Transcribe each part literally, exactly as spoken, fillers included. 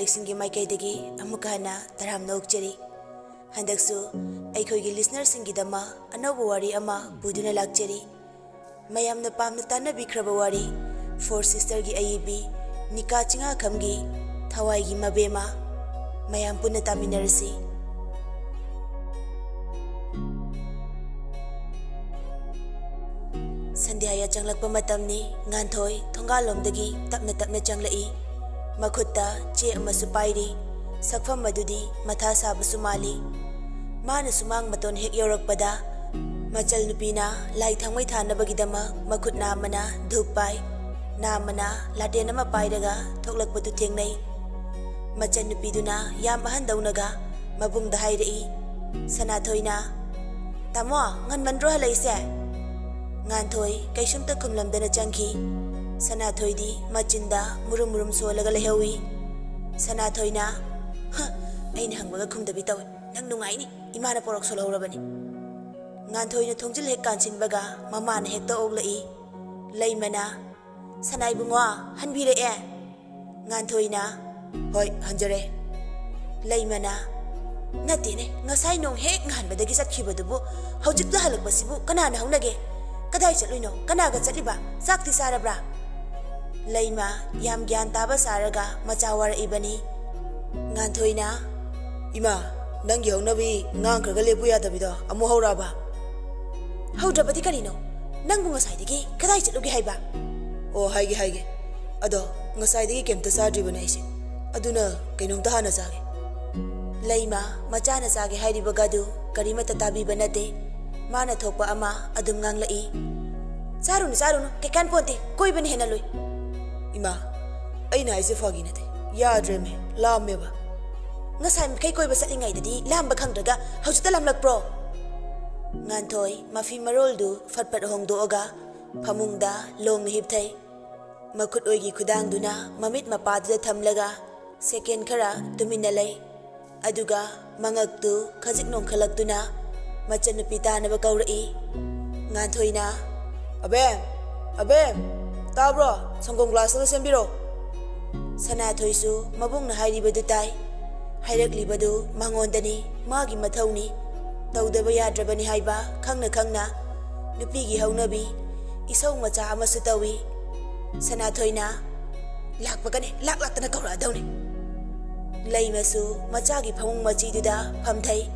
ꯁꯤꯡꯒꯤ ꯃꯥꯏꯀꯩꯗꯒꯤ ꯑꯃꯨꯛꯀ ꯍꯟꯅ ꯇꯔꯥꯝꯅ ꯑꯣꯛꯆꯔꯤ꯫ ꯍꯟꯗꯛꯁꯨ ꯑꯩꯈꯣꯏꯒꯤ listenerꯁꯤꯡꯒꯤꯗꯃꯛ ꯑꯅꯧꯕ ꯋꯥꯔꯤ ꯑꯃ ꯄꯨꯗꯨꯅ ꯂꯥꯛꯆꯔꯤ꯫ ꯃꯌꯥꯝꯅ ꯄꯥꯝꯅ ꯇꯥꯅꯕꯤꯈ꯭ꯔꯕ ꯋꯥꯔꯤ, Four Sisterꯒꯤ ꯑꯏꯕꯤ ꯅꯤꯀꯥ ꯆꯤꯡꯉꯥꯈꯝꯒꯤ ꯊꯋꯥꯏꯒꯤ ꯃꯕꯦꯝꯃ꯫ ꯃꯌꯥꯝ ꯄꯨꯟꯅ ꯇꯥꯃꯤꯟꯅꯔꯁꯤ꯫ ꯁꯟꯙ꯭ꯌꯥ ꯌꯥꯆꯪꯂꯛꯄ ꯃꯇꯝꯅꯤ꯫ ꯉꯥꯟꯊꯣꯏ ꯊꯣꯡꯒꯥꯜꯂꯣꯝꯗꯒꯤ ꯇꯞꯅ ꯇꯞꯅ ꯆꯪꯂꯛꯏ꯫ ꯃꯈꯨꯠꯇ ꯆꯦ ꯑꯃꯁꯨ ꯄꯥꯏꯔꯤ꯫ ꯁꯛꯐꯝ ꯑꯗꯨꯗꯤ ꯃꯊꯥ ꯁꯥꯕꯁꯨ ꯃꯥꯜꯂꯤ꯫ ꯃꯥꯅ ꯁꯨꯃꯥꯡ ꯃꯇꯣꯟ ꯍꯦꯛ ꯌꯧꯔꯛꯄꯗ, ꯃꯆꯜ ꯅꯨꯄꯤꯅ ꯂꯥꯏ ꯊꯥꯡꯃꯩ ꯊꯥꯅꯕꯒꯤꯗꯃꯛ ꯃꯈꯨꯠ ꯅꯥꯝꯃꯅ ꯙꯨꯞ ꯄꯥꯏ, ꯅꯥꯝꯃꯅ ꯂꯥꯇꯦꯟ ꯑꯃ ꯄꯥꯏꯔꯒ ꯊꯣꯛꯂꯛꯄꯗꯨ ꯊꯦꯡꯅꯩ꯫ ꯃꯆꯟ ꯅꯨꯄꯤꯗꯨꯅ ꯌꯥꯝ ꯑꯍꯟꯗꯧꯅꯒ ꯃꯕꯨꯡꯗ ꯍꯥꯏꯔꯛꯏ꯫ ꯁꯅꯥꯊꯣꯏꯅ, "ꯇꯥꯃꯣ, ꯉꯟꯃꯟꯗ꯭ꯔꯣ ꯍꯜꯂꯛꯏꯁꯦ?" ꯉꯥꯟꯊꯣꯏ ꯀꯩꯁꯨꯝꯇ ꯈꯨꯝꯂꯝꯗꯅ ꯆꯪꯈꯤ꯫ ꯁꯅꯥꯊꯣꯏꯗꯤ ꯃꯆꯤꯟꯗ ꯃꯨꯔꯨꯝ ꯃꯨꯔꯨꯝ ꯁꯣꯜꯂꯒ ꯂꯩꯍꯧꯏ꯫ ꯁꯅꯥꯊꯣꯏꯅ, "ꯍ, ꯑꯩꯅ ꯍꯪꯕꯒ ꯈꯨꯝꯗꯕꯤ ꯇꯧꯏ꯫ ꯅꯪ ꯅꯨꯡꯉꯥꯏꯅꯤ, ꯏꯃꯥꯅ ꯄꯣꯔꯛ ꯁꯣꯜꯍꯧꯔꯕꯅꯤ꯫" ꯉꯥꯟꯊꯣꯏꯅ ꯊꯣꯡꯖꯤꯜ ꯍꯦꯛ ꯀꯥꯟꯁꯤꯟꯕꯒ ꯃꯃꯥꯅ ꯍꯦꯛꯇ ꯑꯣꯛꯂꯛꯏ꯫ ꯂꯩꯃꯅ, "ꯁꯅꯥ ꯏꯕꯨꯡꯉꯣ, ꯍꯟꯕꯤꯔꯛꯑꯦ?" ꯉꯥꯟꯊꯣꯏꯅ, "ꯍꯣꯏ, ꯍꯟꯖꯔꯦ꯫" ꯂꯩꯃꯅ, "ꯅꯠꯇꯦꯅꯦ, ꯉꯁꯥꯏ ꯅꯣꯡ ꯍꯦꯛ ꯉꯍꯥꯟꯕꯗꯒꯤ ꯆꯠꯈꯤꯕꯗꯨꯕꯨ ꯍꯧꯖꯤꯛꯇ ꯍꯜꯂꯛꯄꯁꯤꯕꯨ ꯀꯅꯥꯅ ꯍꯧꯅꯒꯦ? ꯀꯗꯥꯏ ꯆꯠꯂꯨꯏꯅꯣ? ꯀꯅꯥꯒ ꯆꯠꯂꯤꯕ? ꯆꯥꯛꯇꯤ ꯆꯥꯔꯕ꯭ꯔꯥ?" ꯂꯩꯃ ꯌꯥꯝ ꯒ꯭ꯌꯥꯟ ꯇꯥꯕ ꯁꯥꯔꯒ ꯃꯆꯥ ꯋꯥꯔꯛꯏꯕꯅꯤ꯫ ꯉꯥꯟꯊꯣꯏꯅ, "ꯏꯃꯥ, ꯅꯪꯒꯤ ꯍꯧꯅꯕꯤ ꯉꯥꯡꯈ꯭ꯔꯒ ꯂꯦꯞꯄꯨ ꯌꯥꯗꯕꯤꯗꯣ ꯑꯃꯨꯛ ꯍꯧꯔꯛꯑꯕ?" "ꯍꯧꯗ꯭ꯔꯕꯗꯤ ꯀꯔꯤꯅꯣ? ꯅꯪꯕꯨ ꯉꯁꯥꯏꯗꯒꯤ ꯀꯗꯥꯏ ꯆꯠꯂꯨꯒꯦ ꯍꯥꯏꯕ?" "ꯑꯣ, ꯍꯥꯏꯒꯦ, ꯍꯥꯏꯒꯦ꯫ ꯑꯗꯣ ꯉꯁꯥꯏꯗꯒꯤ ꯀꯩꯝꯇ ꯆꯥꯗ꯭ꯔꯤꯕꯅꯦ ꯑꯩꯁꯦ꯫ ꯑꯗꯨꯅ ꯀꯩꯅꯣꯝꯇ ꯍꯥꯟꯅ ꯆꯥꯒꯦ꯫" ꯂꯩꯃ ꯃꯆꯥꯅ ꯆꯥꯒꯦ ꯍꯥꯏꯔꯤꯕꯒꯗꯨ ꯀꯔꯤꯃꯠꯇ ꯇꯥꯕꯤꯕ ꯅꯠꯇꯦ꯫ ꯃꯥꯅ ꯊꯣꯛꯄ ꯑꯃ ꯑꯗꯨꯝ ꯉꯥꯡꯂꯛꯏ꯫ "ꯆꯥꯔꯨꯅꯨ, ꯆꯥꯔꯨꯅꯨ, ꯀꯩꯀꯥꯟ ꯄꯣꯟꯇꯦ, ꯀꯣꯏꯕꯅ ꯍꯦꯟꯅ ꯂꯨꯏ꯫" "ꯏꯃꯥ, ꯑꯩꯅ ꯍꯥꯏꯁꯦ ꯐꯥꯒꯤ ꯅꯠꯇꯦ꯫ ꯌꯥꯗ꯭ꯔꯦꯃꯦ, ꯂꯥꯝꯃꯦꯕ꯫" "ꯉꯁꯥꯏ ꯃꯈꯩ ꯀꯣꯏꯕ ꯆꯠꯂꯤꯉꯩꯗꯗꯤ ꯂꯥꯝꯕ ꯈꯪꯗ꯭ꯔꯒ ꯍꯧꯖꯤꯛꯇ ꯂꯥꯝꯂꯛꯄ꯭ꯔꯣ?" ꯉꯥꯟꯊꯣꯏ ꯃꯐꯤ ꯃꯔꯣꯜꯗꯨ ꯐꯠ ꯐꯠ ꯍꯣꯡꯗꯣꯛꯑꯒ ꯐꯃꯨꯡꯗ ꯂꯣꯡꯅ ꯍꯤꯞꯊꯩ꯫ ꯃꯈꯨꯠ ꯑꯣꯏꯒꯤ ꯈꯨꯗꯥꯡꯗꯨꯅ ꯃꯃꯤꯠ ꯃꯄꯥꯗꯨꯗ ꯊꯝꯂꯒ ꯁꯦꯀꯦꯟ ꯈꯔ ꯇꯨꯃꯤꯟꯅ ꯂꯩ꯫ ꯑꯗꯨꯒ ꯃꯉꯛꯇꯨ ꯈꯖꯤꯛ ꯅꯣꯡꯈꯠꯂꯛꯇꯨꯅ ꯃꯆꯟꯅꯨꯄꯤ ꯇꯥꯅꯕ ꯀꯧꯔꯛꯏ꯫ ꯉꯥꯟꯊꯣꯏꯅ, "ꯑꯕꯦꯝ, ꯑꯕꯦꯝ, ꯇꯥꯕ꯭ꯔꯣ? ꯁꯪꯒꯣꯝ ꯒ꯭ꯂꯥꯁ ꯑꯃ ꯁꯦꯝꯕꯤꯔꯣ꯫" ꯁꯅꯥꯊꯣꯏꯁꯨ ꯃꯕꯨꯡꯅ ꯍꯥꯏꯔꯤꯕꯗꯨ ꯇꯥꯏ꯫ ꯍꯥꯏꯔꯛꯂꯤꯕꯗꯨ ꯃꯉꯣꯟꯗꯅꯤ, ꯃꯥꯒꯤ ꯃꯊꯧꯅꯤ꯫ ꯇꯧꯗꯕ ꯌꯥꯗ꯭ꯔꯕꯅꯤ ꯍꯥꯏꯕ ꯈꯪꯅ ꯈꯪꯅ ꯅꯨꯄꯤꯒꯤ ꯍꯧꯅꯕꯤ ꯏꯁꯧ ꯃꯆꯥ ꯑꯃꯁꯨ ꯇꯧꯏ꯫ ꯁꯅꯥꯊꯣꯏꯅ, "ꯂꯥꯛꯄꯒꯅꯦ, ꯂꯥꯛ ꯂꯥꯛꯇꯅ ꯀꯧꯔꯛꯑꯗꯧꯅꯤ꯫" ꯂꯩꯃꯁꯨ ꯃꯆꯥꯒꯤ ꯐꯃꯨꯡ ꯃꯆꯤꯗꯨꯗ ꯐꯝꯊꯩ꯫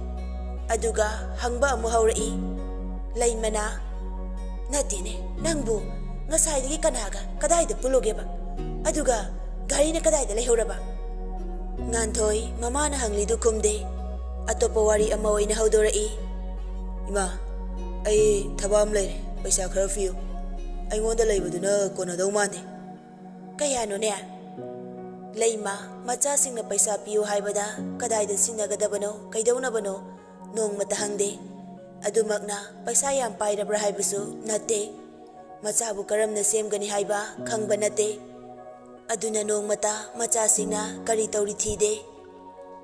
ꯑꯗꯨꯒ ꯍꯪꯕ ꯑꯃꯨꯛ ꯍꯧꯔꯛꯏ꯫ ꯂꯩꯃꯅ, "ꯅꯠꯇꯦꯅꯦ, ꯅꯪꯕꯨ ꯉꯁꯥꯏꯗꯒꯤ ꯀꯅꯥꯒ ꯀꯗꯥꯏꯗ ꯄꯨꯜꯂꯨꯒꯦꯕ? ꯑꯗꯨꯒ ꯒꯥꯔꯤꯅ ꯀꯗꯥꯏꯗ ꯂꯩꯍꯧꯔꯕ?" ꯉꯥꯟꯊꯣꯏ ꯃꯃꯥꯅ ꯍꯪꯂꯤꯗꯨ ꯈꯨꯝꯗꯦ꯫ ꯑꯇꯣꯞꯄ ꯋꯥꯔꯤ ꯑꯃ ꯑꯣꯏꯅ ꯍꯧꯗꯣꯔꯛꯏ꯫ "ꯏꯃꯥ, ꯑꯩ ꯊꯕꯛ ꯑꯃ ꯂꯩꯔꯦ, ꯄꯩꯁꯥ ꯈꯔ ꯄꯤꯌꯨ꯫ ꯑꯩꯉꯣꯟꯗ ꯂꯩꯕꯗꯨꯅ ꯀꯣꯟꯅꯗꯧ ꯃꯥꯟꯗꯦ꯫" "ꯀꯌꯥꯅꯣꯅꯦ?" ꯂꯩꯃ ꯃꯆꯥꯁꯤꯡꯅ ꯄꯩꯁꯥ ꯄꯤꯌꯨ ꯍꯥꯏꯕꯗ ꯀꯗꯥꯏꯗ ꯁꯤꯖꯤꯟꯅꯒꯗꯕꯅꯣ, ꯀꯩꯗꯧꯅꯕꯅꯣ ꯅꯣꯡꯃꯇ ꯍꯪꯗꯦ꯫ ꯑꯗꯨꯃꯛꯅ ꯄꯩꯁꯥ ꯌꯥꯝ ꯄꯥꯏꯔꯕ꯭ꯔꯥ ꯍꯥꯏꯕꯁꯨ ꯅꯠꯇꯦ꯫ ꯃꯆꯥꯕꯨ ꯀꯔꯝꯅ ꯁꯦꯝꯒꯅꯤ ꯍꯥꯏꯕ ꯈꯪꯕ ꯅꯠꯇꯦ꯫ ꯑꯗꯨꯅ ꯅꯣꯡꯃꯇ ꯃꯆꯥꯁꯤꯡꯅ ꯀꯔꯤ ꯇꯧꯔꯤ ꯊꯤꯗꯦ꯫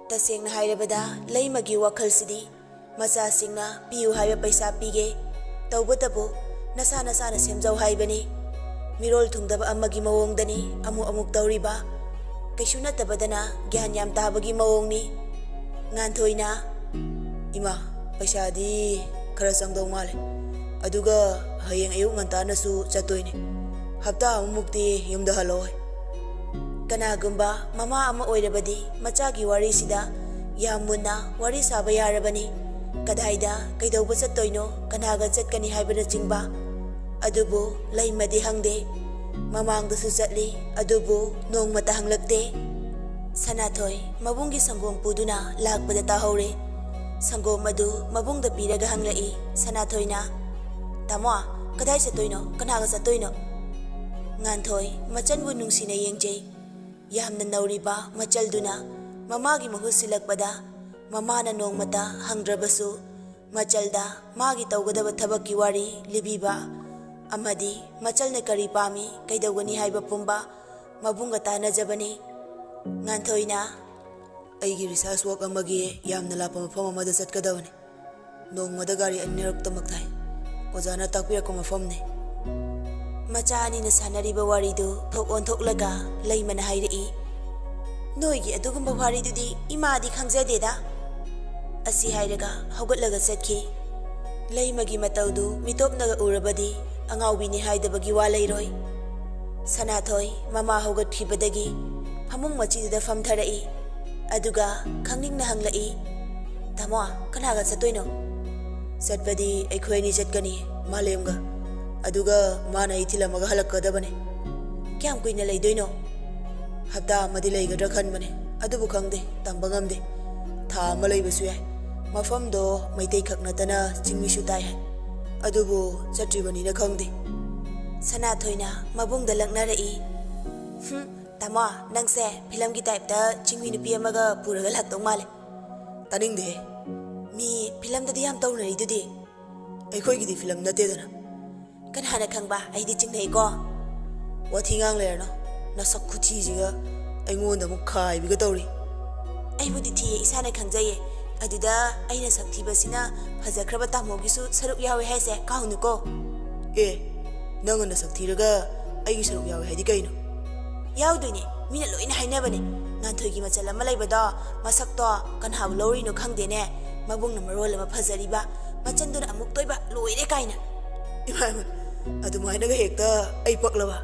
ꯇꯁꯦꯡꯅ ꯍꯥꯏꯔꯕꯗ ꯂꯩꯃꯒꯤ ꯋꯥꯈꯜꯁꯤꯗꯤ ꯃꯆꯥꯁꯤꯡꯅ ꯄꯤꯌꯨ ꯍꯥꯏꯕ ꯄꯩꯁꯥ ꯄꯤꯒꯦ, ꯇꯧꯕꯇꯕꯨ ꯅꯁꯥ ꯅꯁꯥꯅ ꯁꯦꯝꯖꯧ ꯍꯥꯏꯕꯅꯤ꯫ ꯃꯤꯔꯣꯜ ꯊꯨꯡꯗꯕ ꯑꯃꯒꯤ ꯃꯑꯣꯡꯗꯅꯤ ꯑꯃꯨꯛ ꯑꯃꯨꯛ ꯇꯧꯔꯤꯕ꯫ ꯀꯩꯁꯨ ꯅꯠꯇꯕꯗꯅ ꯒ꯭ꯌꯥꯟ ꯌꯥꯝ ꯇꯥꯕꯒꯤ ꯃꯑꯣꯡꯅꯤ꯫ ꯉꯥꯟꯊꯣꯏꯅ, "ꯏꯃꯥ, ꯄꯩꯁꯥꯗꯤ ꯈꯔ ꯆꯪꯗꯧ ꯃꯥꯜꯂꯦ꯫ ꯑꯗꯨꯒ ꯍꯌꯦꯡ ꯑꯌꯨꯛ ꯉꯟꯇꯥꯅꯁꯨ ꯆꯠꯇꯣꯏꯅꯦ꯫ ꯍꯞꯇꯥ ꯑꯃꯃꯨꯛꯇꯤ ꯌꯨꯝꯗ ꯍꯜꯂꯛꯑꯣꯏ꯫" ꯀꯅꯥꯒꯨꯝꯕ ꯃꯃꯥ ꯑꯃ ꯑꯣꯏꯔꯕꯗꯤ ꯃꯆꯥꯒꯤ ꯋꯥꯔꯤꯁꯤꯗ ꯌꯥꯝ ꯃꯨꯟꯅ ꯋꯥꯔꯤ ꯁꯥꯕ ꯌꯥꯔꯕꯅꯤ꯫ ꯀꯗꯥꯏꯗ, ꯀꯩꯗꯧꯕ ꯆꯠꯇꯣꯏꯅꯣ, ꯀꯅꯥꯒ ꯆꯠꯀꯅꯤ ꯍꯥꯏꯕꯅꯆꯤꯡꯕ꯫ ꯑꯗꯨꯕꯨ ꯂꯩꯃꯗꯤ ꯍꯪꯗꯦ꯫ ꯃꯃꯥꯡꯗꯁꯨ ꯆꯠꯂꯤ, ꯑꯗꯨꯕꯨ ꯅꯣꯡꯃꯇ ꯍꯪꯂꯛꯇꯦ꯫ ꯁꯅꯥꯊꯣꯏ ꯃꯕꯨꯡꯒꯤ ꯁꯪꯒꯣꯝ ꯄꯨꯗꯨꯅ ꯂꯥꯛꯄꯗ ꯇꯥꯍꯧꯔꯦ꯫ ꯁꯪꯒꯣꯝ ꯑꯗꯨ ꯃꯕꯨꯡꯗ ꯄꯤꯔꯒ ꯍꯪꯂꯛꯏ꯫ ꯁꯅꯥꯊꯣꯏꯅ, "ꯇꯥꯃꯣ, ꯀꯗꯥꯏ ꯆꯠꯇꯣꯏꯅꯣ? ꯀꯅꯥꯒ ꯆꯠꯇꯣꯏꯅꯣ?" ꯉꯥꯟꯊꯣꯏ ꯃꯆꯟꯕꯨ ꯅꯨꯡꯁꯤꯅ ꯌꯦꯡꯖꯩ꯫ ꯌꯥꯝꯅ ꯅꯧꯔꯤꯕ ꯃꯆꯜꯗꯨꯅ ꯃꯃꯥꯒꯤ ꯃꯍꯨꯠ ꯁꯤꯜꯂꯛꯄꯗ ꯃꯃꯥꯅ ꯅꯣꯡꯃꯇ ꯍꯪꯗ꯭ꯔꯕꯁꯨ ꯃꯆꯜꯗ ꯃꯥꯒꯤ ꯇꯧꯒꯗꯕ ꯊꯕꯛꯀꯤ ꯋꯥꯔꯤ ꯂꯤꯕꯤꯕ ꯑꯃꯗꯤ ꯃꯆꯜꯅ ꯀꯔꯤ ꯄꯥꯝꯃꯤ, ꯀꯩꯗꯧꯒꯅꯤ ꯍꯥꯏꯕ ꯄꯨꯝꯕ ꯃꯕꯨꯡꯒ ꯇꯥꯟꯅꯖꯕꯅꯤ꯫ ꯉꯥꯟꯊꯣꯏꯅ, "ꯑꯩꯒꯤ research work ꯑꯃꯒꯤ ꯌꯥꯝꯅ ꯂꯥꯞꯄ ꯃꯐꯝ ꯑꯃꯗ ꯆꯠꯀꯗꯕꯅꯤ꯫ ꯅꯣꯡꯃꯗ ꯒꯥꯔꯤ ꯑꯅꯤꯔꯛꯇꯃꯛ ꯊꯥꯏ꯫ ꯑꯣꯖꯥꯅ ꯇꯥꯛꯄꯤꯔꯛꯄ ꯃꯐꯝꯅꯤ꯫" ꯃꯆꯥ ꯑꯅꯤꯅ ꯁꯥꯟꯅꯔꯤꯕ ꯋꯥꯔꯤꯗꯨ ꯊꯣꯛ ꯑꯣꯟꯊꯣꯛꯂꯒ ꯂꯩꯃꯅ ꯍꯥꯏꯔꯛꯏ, "ꯅꯣꯏꯒꯤ ꯑꯗꯨꯒꯨꯝꯕ ꯋꯥꯔꯤꯗꯨꯗꯤ ꯏꯃꯥꯗꯤ ꯈꯪꯖꯗꯦꯗ"꯫ ꯑꯁꯤ ꯍꯥꯏꯔꯒ ꯍꯧꯒꯠꯂꯒ ꯆꯠꯈꯤ꯫ ꯂꯩꯃꯒꯤ ꯃꯇꯧꯗꯨ ꯃꯤꯇꯣꯞꯅꯒ ꯎꯔꯕꯗꯤ ꯑꯉꯥꯎꯕꯤꯅꯤ ꯍꯥꯏꯗꯕꯒꯤ ꯋꯥ ꯂꯩꯔꯣꯏ꯫ ꯁꯅꯥꯊꯣꯏ ꯃꯃꯥ ꯍꯧꯒꯠꯈꯤꯕꯗꯒꯤ ꯐꯃꯨꯡ ꯃꯆꯤꯗꯨꯗ ꯐꯝꯊꯔꯛꯏ꯫ ꯑꯗꯨꯒ ꯈꯪꯅꯤꯡꯅ ꯍꯪꯂꯛꯏ, "ꯇꯥꯃꯣ, ꯀꯅꯥꯒ ꯆꯠꯇꯣꯏꯅꯣ?" "ꯆꯠꯄꯗꯤ ꯑꯩꯈꯣꯏ ꯑꯅꯤ ꯆꯠꯀꯅꯤ, ꯃꯥꯂꯦꯝꯒ꯫ ꯑꯗꯨꯒ ꯃꯥꯅ ꯑꯩ ꯊꯤꯜꯂꯝꯃꯒ ꯍꯜꯂꯛꯀꯗꯕꯅꯦ꯫" "ꯀꯌꯥꯝ ꯀꯨꯏꯅ ꯂꯩꯗꯣꯏꯅꯣ?" "ꯍꯞꯇꯥ ꯑꯃꯗꯤ ꯂꯩꯒꯗ꯭ꯔꯥ ꯈꯟꯕꯅꯦ, ꯑꯗꯨꯕꯨ ꯈꯪꯗꯦ, ꯇꯝꯕ ꯉꯝꯗꯦ꯫ ꯊꯥ ꯑꯃ ꯂꯩꯕꯁꯨ ꯌꯥꯏ꯫ ꯃꯐꯝꯗꯣ ꯃꯩꯇꯩ ꯈꯛ ꯅꯠꯇꯅ ꯆꯤꯡꯃꯤꯁꯨ ꯇꯥꯏ ꯍꯥꯏ꯫ ꯑꯗꯨꯕꯨ ꯆꯠꯇ꯭ꯔꯤꯕꯅꯤꯅ ꯈꯪꯗꯦ꯫" ꯁꯅꯥꯊꯣꯏꯅ ꯃꯕꯨꯡꯗ ꯂꯛꯅꯔꯛꯏ, "ꯍꯨꯝ, ꯇꯥꯃꯣ, ꯅꯪꯁꯦ ꯐꯤꯂꯝꯒꯤ ꯇꯥꯏꯞꯇ ꯆꯤꯡꯃꯤ ꯅꯨꯄꯤ ꯑꯃꯒ ꯄꯨꯔꯒ ꯂꯥꯛꯇꯧ ꯃꯥꯜꯂꯦ꯫" "ꯇꯥꯅꯤꯡꯗꯦꯍꯦ꯫ ꯃꯤ ꯐꯤꯂꯝꯗꯗꯤ ꯌꯥꯝ ꯇꯧꯅꯔꯤꯗꯨꯗꯤ꯫" "ꯑꯩꯈꯣꯏꯒꯤꯗꯤ ꯐꯤꯂꯝ ꯅꯠꯇꯦꯗꯅ꯫" "ꯀꯅꯥꯅ ꯈꯪꯕ, ꯑꯩꯗꯤ ꯆꯤꯡꯅꯩꯀꯣ꯫" "ꯋꯥꯊꯤ ꯉꯥꯡ ꯂꯩꯔꯅꯨ꯫ ꯅꯁꯛ ꯈꯨꯊꯤꯁꯤꯒ ꯑꯩꯉꯣꯟꯗ ꯑꯃꯨꯛ ꯈꯥꯏꯕꯤꯒ ꯇꯧꯔꯤ꯫" "ꯑꯩꯕꯨꯗꯤ ꯊꯤꯌꯦ, ꯏꯁꯥꯅ ꯈꯪꯖꯩꯌꯦ꯫ ꯑꯗꯨꯗ ꯑꯩꯅ ꯁꯛ ꯊꯤꯕꯁꯤꯅ ꯐꯖꯈ꯭ꯔꯕ ꯇꯥꯃꯣꯒꯤꯁꯨ ꯁꯔꯨꯛ ꯌꯥꯎꯋꯦ ꯍꯥꯏꯁꯦ ꯀꯥꯎꯅꯨꯀꯣ꯫" "ꯑꯦ, ꯅꯪꯅ ꯅꯁꯛ ꯊꯤꯔꯒ ꯑꯩꯒꯤ ꯁꯔꯨꯛ ꯌꯥꯎꯋꯦ ꯍꯥꯏꯗꯤ ꯀꯩꯅꯣ?" "ꯌꯥꯎꯗꯣꯏꯅꯦ, ꯃꯤꯅ ꯂꯣꯏꯅ ꯍꯥꯏꯅꯕꯅꯦ꯫ ꯉꯥꯟꯊꯣꯏꯒꯤ ꯃꯆꯜ ꯑꯃ ꯂꯩꯕꯗꯣ, ꯃꯁꯛꯇꯣ ꯀꯅꯥꯕꯨ ꯂꯧꯔꯤꯅꯣ ꯈꯪꯗꯦꯅꯦ꯫ ꯃꯕꯨꯡꯅ ꯃꯔꯣꯜ ꯑꯃ ꯐꯖꯔꯤꯕ, ꯃꯆꯟꯗꯨꯅ ꯑꯃꯨꯛ ꯇꯣꯏꯕ, ꯂꯣꯏꯔꯦ ꯀꯥꯏꯅ꯫" "ꯏꯃꯥ, ꯏꯃꯥ, ꯑꯗꯨꯃꯥꯏꯅꯒ ꯍꯦꯛꯇ ꯑꯩ ꯄꯛꯂꯕ?"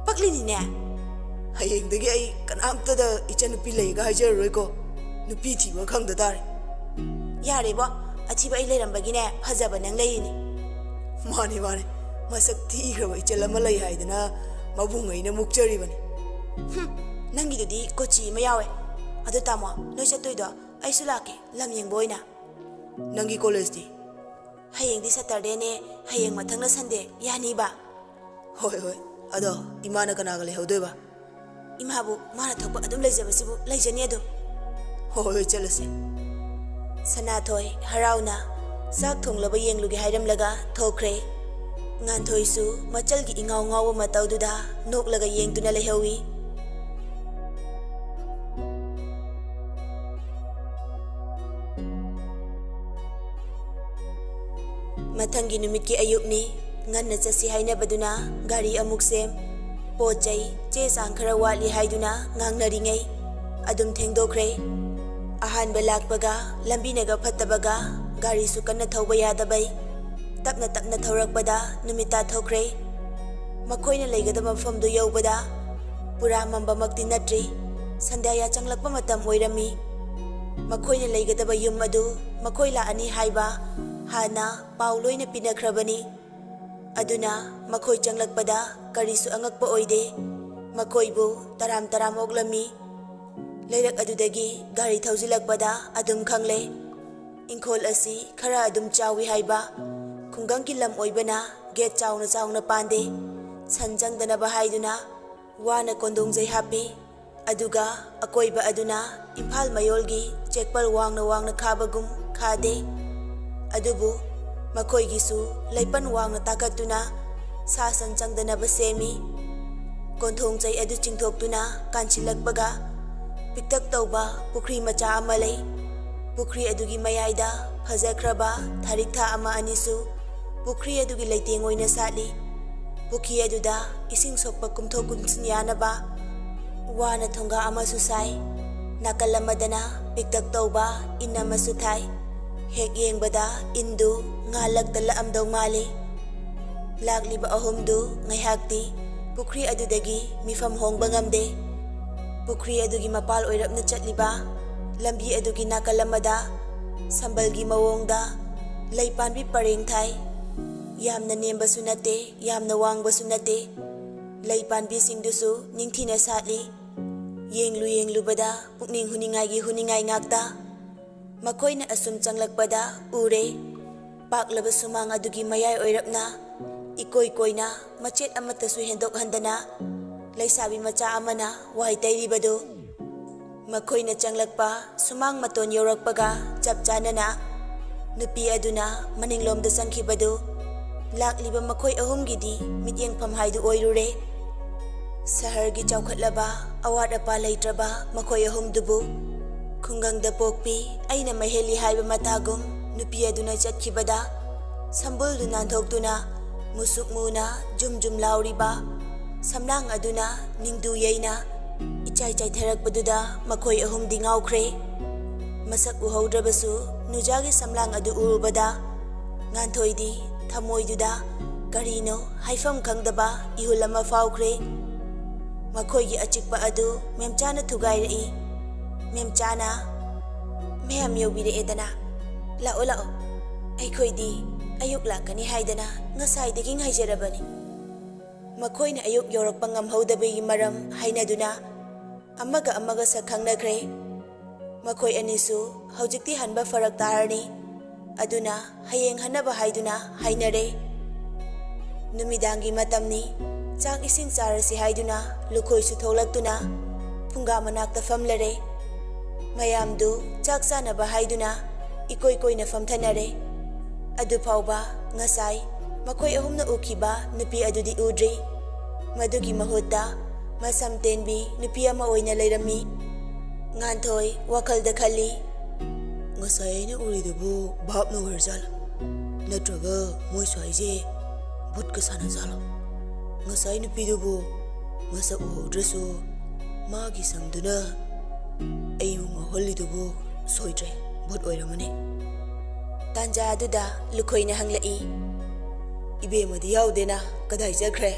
"ꯄꯛꯂꯤꯅꯤꯅꯦ꯫" "ꯍꯌꯦꯡꯗꯒꯤ ꯑꯩ ꯀꯅꯥꯝꯇꯗ ꯏꯆꯟꯅꯨꯄꯤ ꯂꯩꯒ ꯍꯥꯏꯖꯔꯔꯣꯏꯀꯣ꯫ ꯅꯨꯄꯤ ꯊꯤꯕ ꯈꯪꯗ ꯇꯥꯔꯦ꯫" "ꯌꯥꯔꯦꯕꯣ, ꯑꯊꯤꯕ ꯑꯩ ꯂꯩꯔꯝꯕꯒꯤꯅꯦ ꯐꯖꯕ ꯅꯪ ꯂꯩꯔꯤꯅꯤ꯫" "ꯃꯥꯅꯦ, ꯃꯥꯅꯦ, ꯃꯁꯛ ꯊꯤꯈ꯭ꯔꯕ ꯏꯆꯜ ꯑꯃ ꯂꯩ ꯍꯥꯏꯗꯅ ꯃꯕꯨꯡ ꯑꯩꯅ ꯃꯨꯛꯆꯔꯤꯕꯅꯤ꯫" "ꯍꯨꯝ, ꯅꯪꯒꯤꯗꯨꯗꯤ ꯀꯣꯆꯤ ꯑꯃ ꯌꯥꯎꯋꯦ꯫ ꯑꯗꯣ ꯇꯥꯃꯣ, ꯅꯣꯏ ꯆꯠꯇꯣꯏꯗꯣ ꯑꯩꯁꯨ ꯂꯥꯛꯀꯦ, ꯂꯝ ꯌꯦꯡꯕ ꯑꯣꯏꯅ꯫" "ꯅꯪꯒꯤ ꯀꯣꯂꯦꯖꯇꯤ?" "ꯍꯌꯦꯡꯗꯤ ꯁꯇꯔꯗꯦꯅꯦ, ꯍꯌꯦꯡ ꯃꯊꯪꯅ ꯁꯟꯗꯦ, ꯌꯥꯅꯤꯕ?" "ꯍꯣꯏ, ꯍꯣꯏ꯫ ꯑꯗꯣ ꯏꯃꯥꯅ ꯀꯅꯥꯒ ꯂꯩꯍꯧꯗꯣꯏꯕ?" "ꯏꯃꯥꯕꯨ ꯃꯥꯅ ꯊꯣꯛꯄ ꯑꯗꯨꯝ ꯂꯩꯖꯕꯁꯤꯕꯨ ꯂꯩꯖꯅꯤ ꯑꯗꯨꯝ꯫" "ꯍꯣꯏ, ꯍꯣꯏ, ꯆꯠꯂꯁꯤ꯫" ꯁꯅꯥꯊꯣꯏ ꯍꯔꯥꯎꯅ ꯆꯥꯛ ꯊꯣꯡꯂꯕ ꯌꯦꯡꯂꯨꯒꯦ ꯍꯥꯏꯔꯝꯂꯒ ꯊꯣꯛꯈ꯭ꯔꯦ꯫ ꯉꯥꯟꯊꯣꯏꯁꯨ ꯃꯆꯜꯒꯤ ꯏꯉꯥꯎ ꯉꯥꯎꯕ ꯃꯇꯧꯗꯨꯗ ꯅꯣꯛꯂꯒ ꯌꯦꯡꯗꯨꯅ ꯂꯩꯍꯧꯏ꯫ ꯃꯊꯪꯒꯤ ꯅꯨꯃꯤꯠꯀꯤ ꯑꯌꯨꯛꯅꯤ꯫ ꯉꯟꯅ ꯆꯠꯁꯤ ꯍꯥꯏꯅꯕꯗꯨꯅ ꯒꯥꯔꯤ ꯑꯃꯨꯛ ꯁꯦꯝ꯫ ꯄꯣꯠ ꯆꯩ, ꯆꯦ ꯆꯥꯡ ꯈꯔ ꯋꯥꯠꯂꯤ ꯍꯥꯏꯗꯨꯅ ꯉꯥꯡꯅꯔꯤꯉꯩ ꯑꯗꯨꯝ ꯊꯦꯡꯗꯣꯛꯈ꯭ꯔꯦ꯫ ꯑꯍꯥꯟꯕ ꯂꯥꯛꯄꯒ ꯂꯝꯕꯤꯅꯒ ꯐꯠꯇꯕꯒ ꯒꯥꯔꯤꯁꯨ ꯀꯟꯅ ꯊꯧꯕ ꯌꯥꯗꯕꯩ ꯇꯞꯅ ꯇꯞꯅ ꯊꯧꯔꯛꯄꯗ ꯅꯨꯃꯤꯠ ꯇꯥꯊꯣꯛꯈ꯭ꯔꯦ꯫ ꯃꯈꯣꯏꯅ ꯂꯩꯒꯗꯕ ꯃꯐꯝꯗꯨ ꯌꯧꯕꯗ ꯄꯨꯔꯥ ꯃꯝꯕꯃꯛꯇꯤ ꯅꯠꯇ꯭ꯔꯤ꯫ ꯁꯟꯙ꯭ꯌꯥ ꯆꯪꯂꯛꯄ ꯃꯇꯝ ꯑꯣꯏꯔꯝꯃꯤ꯫ ꯃꯈꯣꯏꯅ ꯂꯩꯒꯗꯕ ꯌꯨꯝ ꯑꯗꯨ ꯃꯈꯣꯏ ꯂꯥꯛꯑꯅꯤ ꯍꯥꯏꯕ ꯍꯥꯟꯅ ꯄꯥꯎ ꯂꯣꯏꯅ ꯄꯤꯅꯈ꯭ꯔꯕꯅꯤ꯫ ꯑꯗꯨꯅ ꯃꯈꯣꯏ ꯆꯪꯂꯛꯄꯗ ꯀꯔꯤꯁꯨ ꯑꯉꯛꯄ ꯑꯣꯏꯗꯦ꯫ ꯃꯈꯣꯏꯕꯨ ꯇꯔꯥꯝ ꯇꯔꯥꯝ ꯑꯣꯛꯂꯝꯃꯤ꯫ ꯂꯩꯔꯛ ꯑꯗꯨꯗꯒꯤ ꯒꯥꯔꯤ ꯊꯧꯖꯤꯜꯂꯛꯄꯗ ꯑꯗꯨꯝ ꯈꯪꯂꯦ꯫ ꯏꯪꯈꯣꯜ ꯑꯁꯤ ꯈꯔ ꯑꯗꯨꯝ ꯆꯥꯎꯏ ꯍꯥꯏꯕ꯫ ꯈꯨꯡꯒꯪꯒꯤ ꯂꯝ ꯑꯣꯏꯕꯅ ꯒꯦꯠ ꯆꯥꯎꯅ ꯆꯥꯎꯅ ꯄꯥꯟꯗꯦ꯫ ꯁꯟ ꯆꯪꯗꯅꯕ ꯍꯥꯏꯗꯨꯅ ꯋꯥꯅ ꯀꯣꯟꯗꯣꯡꯖꯩ ꯍꯥꯞꯄꯤ꯫ ꯑꯗꯨꯒ ꯑꯀꯣꯏꯕ ꯑꯗꯨꯅ ꯏꯝꯐꯥꯜ ꯃꯌꯣꯜꯒꯤ ꯆꯦꯛꯄꯜ ꯋꯥꯡꯅ ꯋꯥꯡꯅ ꯈꯥꯕꯒꯨꯝ ꯈꯥꯗꯦ꯫ ꯑꯗꯨꯕꯨ ꯃꯈꯣꯏꯒꯤꯁꯨ ꯂꯩꯄꯟ ꯋꯥꯡꯅ ꯇꯥꯈꯠꯇꯨꯅ ꯁꯥ ꯁꯟ ꯆꯪꯗꯅꯕ ꯁꯦꯝꯃꯤ꯫ ꯀꯣꯟꯊꯣꯡ ꯆꯩ ꯑꯗꯨ ꯆꯤꯡꯊꯣꯛꯇꯨꯅ ꯀꯥꯟꯁꯤꯜꯂꯛꯄꯒ ꯄꯤꯛꯇꯛ ꯇꯧꯕ ꯄꯨꯈ꯭ꯔꯤ ꯃꯆꯥ ꯑꯃ ꯂꯩ꯫ ꯄꯨꯈ꯭ꯔꯤ ꯑꯗꯨꯒꯤ ꯃꯌꯥꯏꯗ ꯐꯖꯈ꯭ꯔꯕ ꯊꯔꯤꯛꯊ ꯑꯃ ꯑꯅꯤꯁꯨ ꯄꯨꯈ꯭ꯔꯤ ꯑꯗꯨꯒꯤ ꯂꯩꯇꯦꯡ ꯑꯣꯏꯅ ꯁꯥꯠꯂꯤ꯫ ꯄꯨꯈ꯭ꯔꯤ ꯑꯗꯨꯗ ꯏꯁꯤꯡ ꯁꯣꯛꯄ ꯀꯨꯝꯊꯣꯛ ꯀꯨꯝꯁꯤꯟ ꯌꯥꯅꯕ ꯋꯥꯅ ꯊꯣꯡꯒꯥ ꯑꯃꯁꯨ ꯁꯥꯏ꯫ ꯅꯥꯀꯜ ꯑꯃꯗꯅ ꯄꯤꯛꯇꯛ ꯇꯧꯕ ꯏꯟ ꯑꯃꯁꯨ ꯊꯥꯏ꯫ ꯍꯦꯛ ꯌꯦꯡꯕꯗ ꯏꯟꯗꯨ ꯉꯥ ꯂꯛꯇ ꯂꯛꯑꯝꯗꯧ ꯃꯥꯜꯂꯤ꯫ ꯂꯥꯛꯂꯤꯕ ꯑꯍꯨꯝꯗꯨ ꯉꯥꯏꯍꯥꯛꯇꯤ ꯄꯨꯈ꯭ꯔꯤ ꯑꯗꯨꯗꯒꯤ ꯃꯤꯐꯝ ꯍꯣꯡꯕ ꯉꯝꯗꯦ꯫ ꯄꯨꯈ꯭ꯔꯤ ꯑꯗꯨꯒꯤ ꯃꯄꯥꯜ ꯑꯣꯏꯔꯞꯅ ꯆꯠꯂꯤꯕ ꯂꯝꯕꯤ ꯑꯗꯨꯒꯤ ꯅꯥꯀꯜ ꯑꯃꯗ ꯁꯝꯕꯜꯒꯤ ꯃꯑꯣꯡꯗ ꯂꯩ ꯄꯥꯟꯕꯤ ꯄꯔꯦꯡ ꯊꯥꯏ꯫ ꯌꯥꯝꯅ ꯅꯦꯝꯕꯁꯨ ꯅꯠꯇꯦ, ꯌꯥꯝꯅ ꯋꯥꯡꯕꯁꯨ ꯅꯠꯇꯦ꯫ ꯂꯩ ꯄꯥꯟꯕꯤꯁꯤꯡꯗꯨꯁꯨ ꯅꯤꯡꯊꯤꯅ ꯁꯥꯠꯂꯤ꯫ ꯌꯦꯡꯂꯨ ꯌꯦꯡꯂꯨꯕꯗ ꯄꯨꯛꯅꯤꯡ ꯍꯨꯅꯤꯡꯉꯥꯏꯒꯤ ꯍꯨꯅꯤꯡꯉꯥꯏ ꯉꯥꯛꯇ꯫ ꯃꯈꯣꯏꯅ ꯑꯁꯨꯝ ꯆꯪꯂꯛꯄꯗ ꯎꯔꯦ꯫ ꯄꯥꯛꯂꯕ ꯁꯨꯃꯥꯡ ꯑꯗꯨꯒꯤ ꯃꯌꯥꯏ ꯑꯣꯏꯔꯞꯅ ꯏꯀꯣꯏ ꯀꯣꯏꯅ ꯃꯆꯦꯠ ꯑꯃꯠꯇꯁꯨ ꯍꯦꯟꯗꯣꯛꯍꯟꯗꯅ ꯂꯩꯁꯥꯕꯤ ꯃꯆꯥ ꯑꯃꯅ ꯋꯥꯏ ꯇꯩꯔꯤꯕꯗꯨ꯫ ꯃꯈꯣꯏꯅ ꯆꯪꯂꯛꯄ ꯁꯨꯃꯥꯡ ꯃꯇꯣꯟ ꯌꯧꯔꯛꯄꯒ ꯆꯞ ꯆꯥꯅꯅ ꯅꯨꯄꯤ ꯑꯗꯨꯅ ꯃꯅꯤꯡꯂꯣꯝꯗ ꯆꯪꯈꯤꯕꯗꯨ ꯂꯥꯛꯂꯤꯕ ꯃꯈꯣꯏ ꯑꯍꯨꯝꯒꯤꯗꯤ ꯃꯤꯠꯌꯦꯡꯐꯝ ꯍꯥꯏꯗꯨ ꯑꯣꯏꯔꯨꯔꯦ꯫ ꯁꯍꯔꯒꯤ ꯆꯥꯎꯈꯠꯂꯕ ꯑꯋꯥꯠ ꯑꯄꯥ ꯂꯩꯇ꯭ꯔꯕ ꯃꯈꯣꯏ ꯑꯍꯨꯝꯗꯨꯕꯨ ꯈꯨꯡꯒꯪꯗ ꯄꯣꯛꯄꯤ ꯑꯩꯅ ꯃꯍꯦꯜꯂꯤ ꯍꯥꯏꯕ ꯃꯇꯥꯒꯨꯝ ꯅꯨꯄꯤ ꯑꯗꯨꯅ ꯆꯠꯈꯤꯕꯗ ꯁꯝꯕꯨꯜꯗꯨ ꯅꯥꯟꯊꯣꯛꯇꯨꯅ ꯃꯨꯁꯨꯛ ꯃꯨꯅ ꯖꯨꯝ ꯖꯨꯝ ꯂꯥꯎꯔꯤꯕ ꯁꯝꯂꯥꯡ ꯑꯗꯨꯅ ꯅꯤꯡꯗꯨ ꯌꯩꯅ ꯏꯆꯥꯏ ꯆꯥꯏꯊꯔꯛꯄꯗꯨꯗ ꯃꯈꯣꯏ ꯑꯍꯨꯝꯗꯤ ꯉꯥꯎꯈ꯭ꯔꯦ꯫ ꯃꯁꯛ ꯎꯍꯧꯗ꯭ꯔꯕꯁꯨ ꯅꯨꯖꯥꯒꯤ ꯁꯝꯂꯥꯡ ꯑꯗꯨ ꯎꯔꯨꯕꯗ ꯉꯥꯟꯊꯣꯏꯗꯤ ꯊꯃꯣꯏꯗꯨꯗ ꯀꯔꯤꯅꯣ ꯍꯥꯏꯐꯝ ꯈꯪꯗꯕ ꯏꯍꯨꯜ ꯑꯃ ꯐꯥꯎꯈ꯭ꯔꯦ꯫ ꯃꯈꯣꯏꯒꯤ ꯑꯆꯤꯛꯄ ꯑꯗꯨ ꯃꯦꯝꯆꯥꯅ ꯊꯨꯒꯥꯏꯔꯛꯏ꯫ ꯃꯦꯝꯆꯥꯅ, "ꯃꯌꯥꯝ ꯌꯧꯕꯤꯔꯛꯑꯦꯗꯅ꯫ ꯂꯥꯛꯑꯣ, ꯂꯥꯛꯑꯣ꯫ ꯑꯩꯈꯣꯏꯗꯤ ꯑꯌꯨꯛ ꯂꯥꯛꯀꯅꯤ ꯍꯥꯏꯗꯅ ꯉꯁꯥꯏꯗꯒꯤ ꯉꯥꯏꯖꯔꯕꯅꯤ꯫" ꯃꯈꯣꯏꯅ ꯑꯌꯨꯛ ꯌꯧꯔꯛꯄ ꯉꯝꯍꯧꯗꯕꯒꯤ ꯃꯔꯝ ꯍꯥꯏꯅꯗꯨꯅ ꯑꯃꯒ ꯑꯃꯒ ꯁꯛ ꯈꯪꯅꯈ꯭ꯔꯦ꯫ ꯃꯈꯣꯏ ꯑꯅꯤꯁꯨ ꯍꯧꯖꯤꯛꯇꯤ ꯍꯟꯕ ꯐꯔꯛ ꯇꯥꯔꯅꯤ, ꯑꯗꯨꯅ ꯍꯌꯦꯡ ꯍꯟꯅꯕ ꯍꯥꯏꯗꯨꯅ ꯍꯥꯏꯅꯔꯦ꯫ ꯅꯨꯃꯤꯗꯥꯡꯒꯤ ꯃꯇꯝꯅꯤ꯫ ꯆꯥꯛ ꯏꯁꯤꯡ ꯆꯥꯔꯁꯤ ꯍꯥꯏꯗꯨꯅ ꯂꯨꯈꯣꯏꯁꯨ ꯊꯣꯛꯂꯛꯇꯨꯅ ꯐꯨꯡꯒꯥ ꯃꯅꯥꯛꯇ ꯐꯝꯂꯔꯦ꯫ ꯃꯌꯥꯝꯗꯨ ꯆꯥꯛ ꯆꯥꯅꯕ ꯍꯥꯏꯗꯨꯅ ꯏꯀꯣꯏ ꯀꯣꯏꯅ ꯐꯝꯊꯅꯔꯦ꯫ ꯑꯗꯨꯐꯥꯎꯕ ꯉꯁꯥꯏ ꯃꯈꯣꯏ ꯑꯍꯨꯝꯅ ꯎꯈꯤꯕ ꯅꯨꯄꯤ ꯑꯗꯨꯗꯤ ꯎꯗ꯭ꯔꯤ꯫ ꯃꯗꯨꯒꯤ ꯃꯍꯨꯠꯇ ꯃꯁꯝ ꯇꯦꯟꯕꯤ ꯅꯨꯄꯤ ꯑꯃ ꯑꯣꯏꯅ ꯂꯩꯔꯝꯃꯤ꯫ ꯉꯥꯟꯊꯣꯏ ꯋꯥꯈꯜꯗ ꯈꯜꯂꯤ, "ꯉꯁꯥꯏ ꯑꯩꯅ ꯎꯔꯤꯗꯨꯕꯨ ꯚꯥꯞꯅ ꯑꯣꯏꯔꯖꯥꯠꯂꯥ? ꯅꯠꯇ꯭ꯔꯒ ꯃꯣꯏ ꯁ꯭ꯋꯥꯏꯁꯦ ꯚꯨꯠꯀ ꯁꯥꯟꯅꯖꯥꯠꯂꯣ? ꯉꯁꯥꯏ ꯅꯨꯄꯤꯗꯨꯕꯨ ꯃꯁꯛ ꯎꯍꯧꯗ꯭ꯔꯁꯨ ꯃꯥꯒꯤ ꯁꯝꯗꯨꯅ ꯑꯩꯕꯨ ꯉꯥꯎꯍꯜꯂꯤꯗꯨꯕꯨ ꯁꯣꯏꯗ꯭ꯔꯦ, ꯚꯨꯠ ꯑꯣꯏꯔꯝꯃꯅꯤ꯫" ꯇꯥꯟꯖꯥ ꯑꯗꯨꯗ ꯂꯨꯈꯣꯏꯅ ꯍꯪꯂꯛꯏ, "ꯏꯕꯦꯝꯃꯗꯤ ꯌꯥꯎꯗꯦꯅ, ꯀꯗꯥꯏ ꯆꯠꯈ꯭ꯔꯦ?"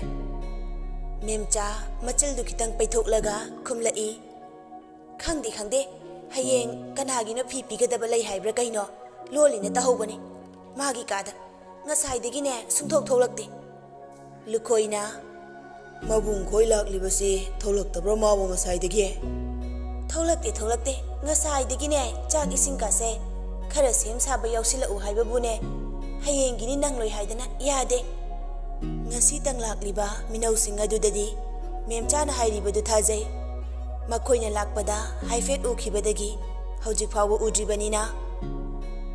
ꯃꯦꯝꯆꯥ ꯃꯆꯜꯗꯨ ꯈꯤꯇꯪ ꯄꯩꯊꯣꯛꯂꯒ ꯈꯨꯝꯂꯛꯏ, "ꯈꯪꯗꯦ, ꯈꯪꯗꯦ꯫ ꯍꯌꯦꯡ ꯀꯅꯥꯒꯤꯅꯣ ꯐꯤ ꯄꯤꯒꯗꯕ ꯂꯩ ꯍꯥꯏꯕ꯭ꯔꯥ ꯀꯩꯅꯣ? ꯂꯣꯜꯂꯤꯅ ꯇꯧꯍꯧꯕꯅꯤ ꯃꯥꯒꯤ ꯀꯥꯗ꯫ ꯉꯁꯥꯏꯗꯒꯤꯅꯦ ꯁꯨꯡꯊꯣꯛ ꯊꯣꯛꯂꯛꯇꯦ꯫" ꯂꯨꯈꯣꯏꯅ, "ꯃꯕꯨꯡ ꯈꯣꯏ ꯂꯥꯛꯂꯤꯕꯁꯤ ꯊꯣꯛꯂꯛꯇꯕ꯭ꯔꯣ ꯃꯥꯕꯨ ꯉꯁꯥꯏꯗꯒꯤ?" "ꯊꯣꯛꯂꯛꯇꯦ, ꯊꯣꯛꯂꯛꯇꯦ꯫ ꯉꯁꯥꯏꯗꯒꯤꯅꯦ ꯆꯥꯛ ꯏꯁꯤꯡ ꯀꯥꯁꯦ ꯈꯔ ꯁꯦꯝ ꯁꯥꯕ ꯌꯥꯎꯁꯤꯜꯂꯛꯎ ꯍꯥꯏꯕꯕꯨꯅꯦ ꯍꯌꯦꯡꯒꯤꯅꯤ ꯅꯪꯂꯣꯏ ꯍꯥꯏꯗꯅ ꯌꯥꯗꯦ꯫ ꯉꯁꯤꯇꯪ ꯂꯥꯛꯂꯤꯕ ꯃꯤꯅꯧꯁꯤꯡ ꯑꯗꯨꯗꯗꯤ ꯃꯦꯝꯆꯥꯅ ꯍꯥꯏꯔꯤꯕꯗꯨ ꯊꯥꯖꯩ꯫ ꯃꯈꯣꯏꯅ ꯂꯥꯛꯄꯗ ꯍꯥꯏꯐꯦꯠ ꯎꯈꯤꯕꯗꯒꯤ ꯍꯧꯖꯤꯛ ꯐꯥꯎꯕ ꯎꯗ꯭ꯔꯤꯕꯅꯤꯅ꯫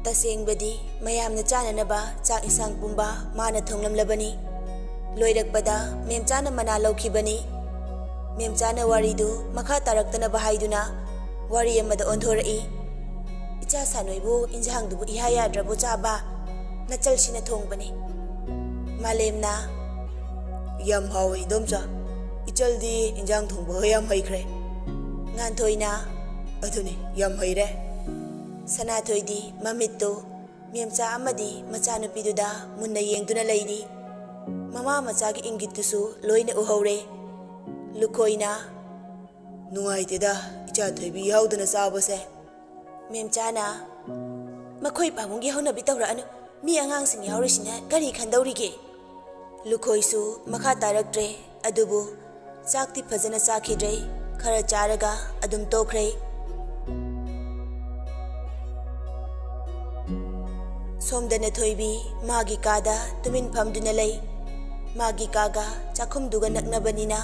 ꯇꯁꯦꯡꯕꯗꯤ ꯃꯌꯥꯝꯅ ꯆꯥꯅꯅꯕ ꯆꯥꯛ ꯏꯟꯁꯥꯡ ꯄꯨꯝꯕ ꯃꯥꯅ ꯊꯣꯡꯂꯝꯂꯕꯅꯤ꯫ ꯂꯣꯏꯔꯛꯄꯗ ꯃꯦꯝꯆꯥꯅ ꯃꯅꯥ ꯂꯧꯈꯤꯕꯅꯤ꯫" ꯃꯦꯝꯆꯥꯅ ꯋꯥꯔꯤꯗꯨ ꯃꯈꯥ ꯇꯥꯔꯛꯇꯅꯕ ꯍꯥꯏꯗꯨꯅ ꯋꯥꯔꯤ ꯑꯃꯗ ꯑꯣꯟꯊꯣꯔꯛꯏ꯫ "ꯏꯆꯥ ꯁꯥꯅꯣꯏꯕꯨ ꯏꯟꯖꯥꯡꯗꯨꯕꯨ ꯏꯍꯥ ꯌꯥꯗ꯭ꯔꯕꯨ ꯆꯥꯕ? ꯅꯆꯜꯁꯤꯅ ꯊꯣꯡꯕꯅꯤ꯫" ꯃꯥꯂꯦꯝꯅ, "ꯌꯥꯝ ꯍꯥꯎꯋꯦ, ꯏꯗꯣꯝꯆꯥ꯫ ꯏꯆꯜꯗꯤ ꯏꯟꯖꯥꯡ ꯊꯣꯡꯕꯒ ꯌꯥꯝ ꯍꯩꯈ꯭ꯔꯦ꯫" ꯉꯥꯟꯊꯣꯏꯅ, "ꯑꯗꯨꯅꯤ, ꯌꯥꯝ ꯍꯩꯔꯦ꯫" ꯁꯅꯥꯊꯣꯏꯗꯤ ꯃꯃꯤꯠꯇꯨ ꯃꯦꯝꯆꯥ ꯑꯃꯗꯤ ꯃꯆꯥꯅꯨꯄꯤꯗꯨꯗ ꯃꯨꯟꯅ ꯌꯦꯡꯗꯨꯅ ꯂꯩꯔꯤ꯫ ꯃꯃꯥ ꯃꯆꯥꯒꯤ ꯏꯪꯒꯤꯠꯇꯨꯁꯨ ꯂꯣꯏꯅ ꯎꯍꯧꯔꯦ꯫ ꯂꯨꯈꯣꯏꯅ, "ꯅꯨꯡꯉꯥꯏꯇꯦꯗ, ꯏꯆꯥ ꯊꯣꯏꯕꯤ ꯌꯥꯎꯗꯅ ꯆꯥꯕꯁꯦ꯫" ꯃꯦꯝꯆꯥꯅ, "ꯃꯈꯣꯏ ꯄꯥꯕꯨꯡꯒꯤ ꯍꯧꯅꯕꯤ ꯇꯧꯔꯛꯑꯅꯨ꯫ ꯃꯤ ꯑꯉꯥꯡꯁꯤꯡ ꯌꯥꯎꯔꯤꯁꯤꯅ ꯀꯔꯤ ꯈꯟꯗꯧꯔꯤꯒꯦ?" ꯂꯨꯈꯣꯏꯁꯨ ꯃꯈꯥ ꯇꯥꯔꯛꯇ꯭ꯔꯦ꯫ ꯑꯗꯨꯕꯨ ꯆꯥꯛꯇꯤ ꯐꯖꯅ ꯆꯥꯈꯤꯗ꯭ꯔꯦ꯫ ꯈꯔ ꯆꯥꯔꯒ ꯑꯗꯨꯝ ꯇꯣꯛꯈ꯭ꯔꯦ꯫ ꯁꯣꯝꯗꯅ ꯊꯣꯏꯕꯤ ꯃꯥꯒꯤ ꯀꯥꯗ ꯇꯨꯃꯤꯟ ꯐꯝꯗꯨꯅ ꯂꯩ꯫ ꯃꯥꯒꯤ ꯀꯥꯒ ꯆꯥꯛꯈꯨꯝꯗꯨꯒ ꯅꯛꯅꯕꯅꯤꯅ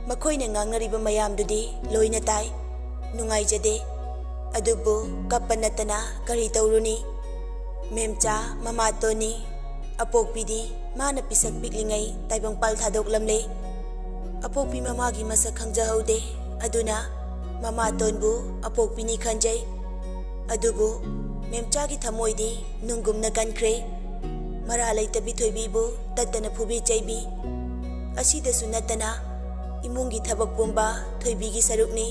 ꯃꯈꯣꯏꯅ ꯉꯥꯡꯅꯔꯤꯕ ꯃꯌꯥꯝꯗꯨꯗꯤ ꯂꯣꯏꯅ ꯇꯥꯏ꯫ ꯅꯨꯡꯉꯥꯏꯖꯗꯦ꯫ ꯑꯗꯨꯕꯨ ꯀꯞꯄ ꯅꯠꯇꯅ ꯀꯔꯤ ꯇꯧꯔꯨꯅꯤ? ꯃꯦꯝꯆꯥ ꯃꯃꯥꯇꯣꯟꯅꯤ꯫ ꯑꯄꯣꯛꯄꯤꯗꯤ ꯃꯥꯅ ꯄꯤꯁꯛ ꯄꯤꯛꯂꯤꯉꯩ ꯇꯥꯏꯕꯪꯄꯥꯜ ꯊꯥꯗꯣꯛꯂꯝꯂꯦ꯫ ꯑꯄꯣꯛꯄꯤ ꯃꯃꯥꯒꯤ ꯃꯁꯛ ꯈꯪꯖꯍꯧꯗꯦ꯫ ꯑꯗꯨꯅ ꯃꯃꯥꯇꯣꯟꯕꯨ ꯑꯄꯣꯛꯄꯤꯅꯤ ꯈꯟꯖꯩ꯫ ꯑꯗꯨꯕꯨ ꯃꯦꯝꯆꯥꯒꯤ ꯊꯃꯣꯏꯗꯤ ꯅꯨꯡꯒꯨꯝꯅ ꯀꯟꯈ꯭ꯔꯦ꯫ ꯃꯔꯥ ꯂꯩꯇꯕꯤ ꯊꯣꯏꯕꯤꯕꯨ ꯇꯠꯇꯅ ꯐꯨꯕꯤ ꯆꯩꯕꯤ꯫ ꯑꯁꯤꯗꯁꯨ ꯅꯠꯇꯅ ꯏꯃꯨꯡꯒꯤ ꯊꯕꯛ ꯄꯨꯝꯕ ꯊꯣꯏꯕꯤꯒꯤ ꯁꯔꯨꯛꯅꯤ꯫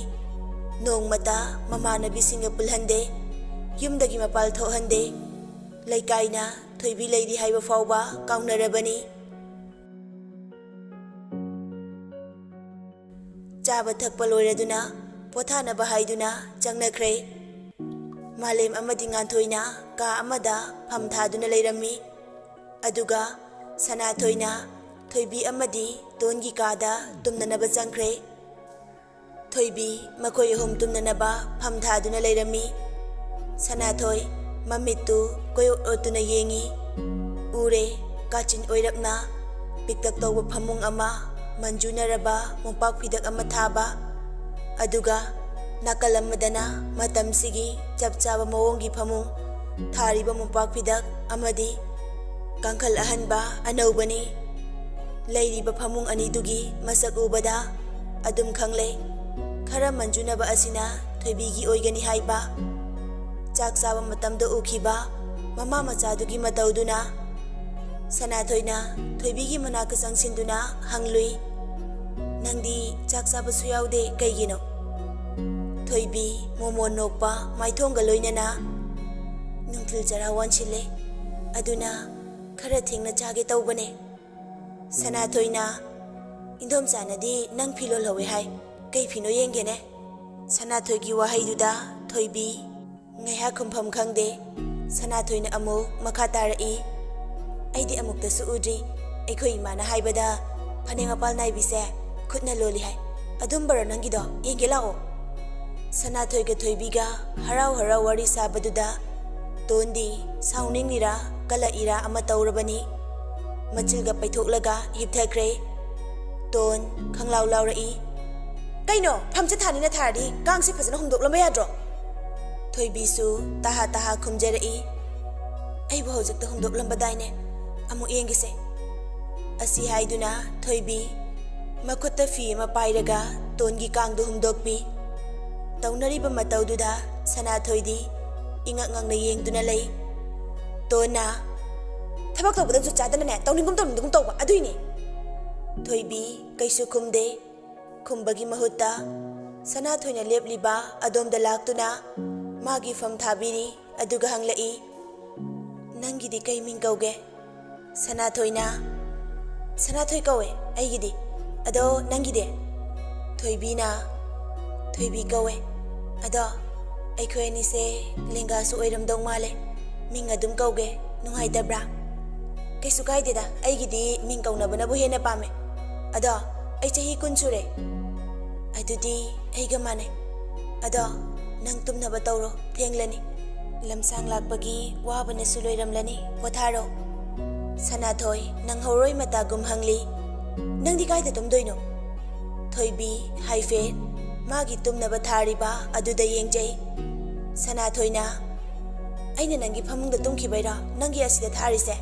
ꯅꯣꯡꯃꯇ ꯃꯃꯥꯟꯅꯕꯤꯁꯤꯡꯒ ꯄꯨꯜꯍꯟꯗꯦ꯫ ꯌꯨꯝꯗꯒꯤ ꯃꯄꯥꯜ ꯊꯣꯛꯍꯟꯗꯦ꯫ ꯂꯩꯀꯥꯏꯅ ꯊꯣꯏꯕꯤ ꯂꯩꯔꯤ ꯍꯥꯏꯕ ꯐꯥꯎꯕ ꯀꯥꯎꯅꯔꯕꯅꯤ꯫ ꯆꯥꯕ ꯊꯛꯄ ꯂꯣꯏꯔꯗꯨꯅ ꯄꯣꯊꯥꯅꯕ ꯍꯥꯏꯗꯨꯅ ꯆꯪꯅꯈ꯭ꯔꯦ꯫ ꯃꯥꯂꯦꯝ ꯑꯃꯗꯤ ꯉꯥꯟꯊꯣꯏꯅ ꯀꯥ ꯑꯃꯗ ꯐꯝ ꯊꯥꯗꯨꯅ ꯂꯩꯔꯝꯃꯤ꯫ ꯑꯗꯨꯒ ꯁꯅꯥꯊꯣꯏꯅ ꯊꯣꯏꯕꯤ ꯑꯃꯗꯤ ꯇꯣꯟꯒꯤ ꯀꯥꯗ ꯇꯨꯝꯅꯅꯕ ꯆꯪꯈ꯭ꯔꯦ꯫ ꯊꯣꯏꯕꯤ ꯃꯈꯣꯏ ꯑꯍꯨꯝ ꯇꯨꯝꯅꯅꯕ ꯐꯝ ꯊꯥꯗꯨꯅ ꯂꯩꯔꯝꯃꯤ꯫ ꯁꯅꯥꯊꯣꯏ ꯃꯃꯤꯠꯇꯨ ꯀꯣꯏꯑꯣꯠ ꯑꯣꯠꯇꯨꯅ ꯌꯦꯡꯉꯤ꯫ ꯎꯔꯦ, ꯀꯥꯆꯤꯟ ꯑꯣꯏꯔꯞꯅ ꯄꯤꯛꯇꯛ ꯇꯧꯕ ꯐꯃꯨꯡ ꯑꯃ, ꯃꯟꯖꯨꯅꯔꯕ ꯃꯣꯝꯄꯥꯛ ꯐꯤꯗꯛ ꯑꯃ ꯊꯥꯕ, ꯑꯗꯨꯒ ꯅꯥꯀꯜ ꯑꯃꯗꯅ ꯃꯇꯝꯁꯤꯒꯤ ꯆꯞ ꯆꯥꯕ ꯃꯑꯣꯡꯒꯤ ꯐꯃꯨꯡ, ꯊꯥꯔꯤꯕ ꯃꯣꯝꯄꯥꯛ ꯐꯤꯗꯛ ꯑꯃꯗꯤ ꯀꯥꯡꯈꯜ ꯑꯍꯟꯕ ꯑꯅꯧꯕꯅꯤ꯫ ꯂꯩꯔꯤꯕ ꯐꯃꯨꯡ ꯑꯅꯤꯗꯨꯒꯤ ꯃꯁꯛ ꯎꯕꯗ ꯑꯗꯨꯝ ꯈꯪꯂꯦ, ꯈꯔ ꯃꯟꯖꯨꯅꯕ ꯑꯁꯤꯅ ꯊꯣꯏꯕꯤꯒꯤ ꯑꯣꯏꯒꯅꯤ ꯍꯥꯏꯕ꯫ ꯆꯥꯛ ꯆꯥꯕ ꯃꯇꯝꯗ ꯎꯈꯤꯕ ꯃꯃꯥ ꯃꯆꯥꯗꯨꯒꯤ ꯃꯇꯧꯗꯨꯅ ꯁꯅꯥꯊꯣꯏꯅ ꯊꯣꯏꯕꯤꯒꯤ ꯃꯅꯥꯛꯇ ꯆꯪꯁꯤꯟꯗꯨꯅ ꯍꯪꯂꯨꯏ, "ꯅꯪꯗꯤ ꯆꯥꯛ ꯆꯥꯕꯁꯨ ꯌꯥꯎꯗꯦ, ꯀꯩꯒꯤꯅꯣ?" ꯊꯣꯏꯕꯤ ꯃꯣꯃꯣꯟ ꯅꯣꯛꯄ ꯃꯥꯏꯊꯣꯡꯒ ꯂꯣꯏꯅꯅ, "ꯅꯨꯡꯊꯤꯜ ꯆꯔꯥ ꯋꯥꯟꯁꯤꯜꯂꯦ, ꯑꯗꯨꯅ ꯈꯔ ꯊꯦꯡꯅ ꯆꯥꯒꯦ ꯇꯧꯕꯅꯦ꯫" ꯁꯅꯥꯊꯣꯏꯅ, "ꯏꯟꯗꯣꯝꯆꯥꯅꯗꯤ ꯅꯪ ꯐꯤ ꯂꯣꯜꯍꯧꯋꯦ ꯍꯥꯏ, ꯀꯩ ꯐꯤꯅꯣ ꯌꯦꯡꯒꯦꯅꯦ?" ꯁꯅꯥꯊꯣꯏꯒꯤ ꯋꯥꯍꯩꯗꯨꯗ ꯊꯣꯏꯕꯤ ꯉꯥꯏꯍꯥꯛ ꯈꯨꯝꯐꯝ ꯈꯪꯗꯦ꯫ ꯁꯅꯥꯊꯣꯏꯅ ꯑꯃꯨꯛ ꯃꯈꯥ ꯇꯥꯔꯛꯏ, "ꯑꯩꯗꯤ ꯑꯃꯨꯛꯇꯁꯨ ꯎꯗ꯭ꯔꯤ꯫ ꯑꯩꯈꯣꯏ ꯏꯃꯥꯅ ꯍꯥꯏꯕꯗ ꯐꯅꯦꯛ ꯃꯄꯥꯜ ꯅꯥꯏꯕꯤꯁꯦ ꯈꯨꯠꯅ ꯂꯣꯜꯂꯤ ꯍꯥꯏ꯫ ꯑꯗꯨꯝꯕꯔꯣ ꯅꯪꯒꯤꯗꯣ? ꯌꯦꯡꯒꯦ ꯂꯥꯛꯑꯣ꯫" ꯁꯅꯥꯊꯣꯏꯒ ꯊꯣꯏꯕꯤꯒ ꯍꯔꯥꯎ ꯍꯔꯥꯎ ꯋꯥꯔꯤ ꯁꯥꯕꯗꯨꯗ ꯇꯣꯟꯗꯤ ꯁꯥꯎꯅꯤꯡꯂꯤꯔꯥ ꯀꯜꯂꯛꯏꯔꯥ ꯑꯃ ꯇꯧꯔꯕꯅꯤ꯫ ꯃꯆꯤꯜꯒ ꯄꯩꯊꯣꯛꯂꯒ ꯍꯤꯞꯊꯈ꯭ꯔꯦ꯫ ꯇꯣꯟ ꯈꯪꯂꯥꯎ ꯂꯥꯎꯔꯛꯏ, "ꯀꯩꯅꯣ, ꯐꯝꯁꯦ ꯊꯥꯅꯤꯅ ꯊꯥꯔꯗꯤ ꯀꯥꯡꯁꯦ ꯐꯖꯅ ꯍꯨꯝꯗꯣꯛꯂꯝꯕ ꯌꯥꯗ꯭ꯔꯣ?" ꯊꯣꯏꯕꯤꯁꯨ ꯇꯍꯥ ꯇꯍꯥ ꯈꯨꯝꯖꯔꯛꯏ, "ꯑꯩꯕꯨ ꯍꯧꯖꯤꯛꯇ ꯍꯨꯝꯗꯣꯛꯂꯝꯕꯗꯥꯏꯅꯦ, ꯑꯃꯨꯛ ꯌꯦꯡꯒꯦꯁꯦ꯫" ꯑꯁꯤ ꯍꯥꯏꯗꯨꯅ ꯊꯣꯏꯕꯤ ꯃꯈꯨꯠꯇ ꯐꯤ ꯑꯃ ꯄꯥꯏꯔꯒ ꯇꯣꯟꯒꯤ ꯀꯥꯡꯗꯨ ꯍꯨꯝꯗꯣꯛꯄꯤ꯫ ꯇꯧꯅꯔꯤꯕ ꯃꯇꯧꯗꯨꯗ ꯁꯅꯥꯊꯣꯏꯗꯤ ꯏꯉꯛ ꯉꯛꯅ ꯌꯦꯡꯗꯨꯅ ꯂꯩ꯫ ꯇꯣꯟꯅ, "ꯊꯕꯛ ꯇꯧꯕꯗ ꯖꯨꯠ ꯆꯥꯗꯅꯅꯦ, ꯇꯧꯅꯤꯡꯒꯨꯝ ꯇꯧꯅꯤꯡꯗꯒꯨꯝ ꯇꯧꯕ ꯑꯗꯨꯏꯅꯦ꯫" ꯊꯣꯏꯕꯤ ꯀꯩꯁꯨ ꯈꯨꯝꯗꯦ꯫ ꯈꯨꯝꯕꯒꯤ ꯃꯍꯨꯠꯇ ꯁꯅꯥꯊꯣꯏꯅ ꯂꯦꯞꯂꯤꯕ ꯑꯗꯣꯝꯗ ꯂꯥꯛꯇꯨꯅ ꯃꯥꯒꯤ ꯐꯝ ꯊꯥꯕꯤꯔꯤ, ꯑꯗꯨꯒ ꯍꯪꯂꯛꯏ, "ꯅꯪꯒꯤꯗꯤ ꯀꯩ ꯃꯤꯡ ꯀꯧꯒꯦ?" ꯁꯅꯥꯊꯣꯏꯅ, "ꯁꯅꯥꯊꯣꯏ ꯀꯧꯋꯦ ꯑꯩꯒꯤꯗꯤ꯫ ꯑꯗꯣ ꯅꯪꯒꯤꯗꯤ?" ꯊꯣꯏꯕꯤꯅ, "ꯊꯣꯏꯕꯤ ꯀꯧꯋꯦ꯫ ꯑꯗꯣ ꯑꯩꯈꯣꯏ ꯑꯅꯤꯁꯦ ꯂꯦꯡꯒꯥꯁꯨ ꯑꯣꯏꯔꯝꯗꯧ ꯃꯥꯜꯂꯦ꯫ ꯃꯤꯡ ꯑꯗꯨꯝ ꯀꯧꯒꯦ, ꯅꯨꯡꯉꯥꯏꯇꯕ꯭ꯔꯥ?" "ꯀꯩꯁꯨ ꯀꯥꯏꯗꯦꯗ, ꯑꯩꯒꯤꯗꯤ ꯃꯤꯡ ꯀꯧꯅꯕꯅꯕꯨ ꯍꯦꯟꯅ ꯄꯥꯝꯃꯦ꯫ ꯑꯗꯣ ꯑꯩ ꯆꯍꯤ ꯀꯨꯟ ꯁꯨꯔꯦ꯫" "ꯑꯗꯨꯗꯤ ꯑꯩꯒ ꯃꯥꯟꯅꯩ꯫ ꯑꯗꯣ ꯅꯪ ꯇꯨꯝꯅꯕ ꯇꯧꯔꯣ, ꯊꯦꯡꯂꯅꯤ꯫ ꯂꯝꯁꯥꯡ ꯂꯥꯛꯄꯒꯤ ꯋꯥꯕꯅꯁꯨ ꯂꯣꯏꯔꯝꯂꯅꯤ, ꯄꯣꯊꯥꯔꯣ꯫" ꯁꯅꯥꯊꯣꯏ ꯅꯪꯍꯧꯔꯣꯏ ꯃꯇꯥꯒꯨꯝ ꯍꯪꯂꯤ, "ꯅꯪꯗꯤ ꯀꯥꯏꯗ ꯇꯨꯝꯗꯣꯏꯅꯣ?" ꯊꯣꯏꯕꯤ ꯍꯥꯏꯐꯦꯠ ꯃꯥꯒꯤ ꯇꯨꯝꯅꯕ ꯊꯥꯔꯤꯕ ꯑꯗꯨꯗ ꯌꯦꯡꯖꯩ꯫ ꯁꯅꯥꯊꯣꯏꯅ, "ꯑꯩꯅ ꯅꯪꯒꯤ ꯐꯃꯨꯡꯗ ꯇꯨꯝꯈꯤꯕꯩꯔꯣ ꯅꯪꯒꯤ ꯑꯁꯤꯗ ꯊꯥꯔꯤꯁꯦ?"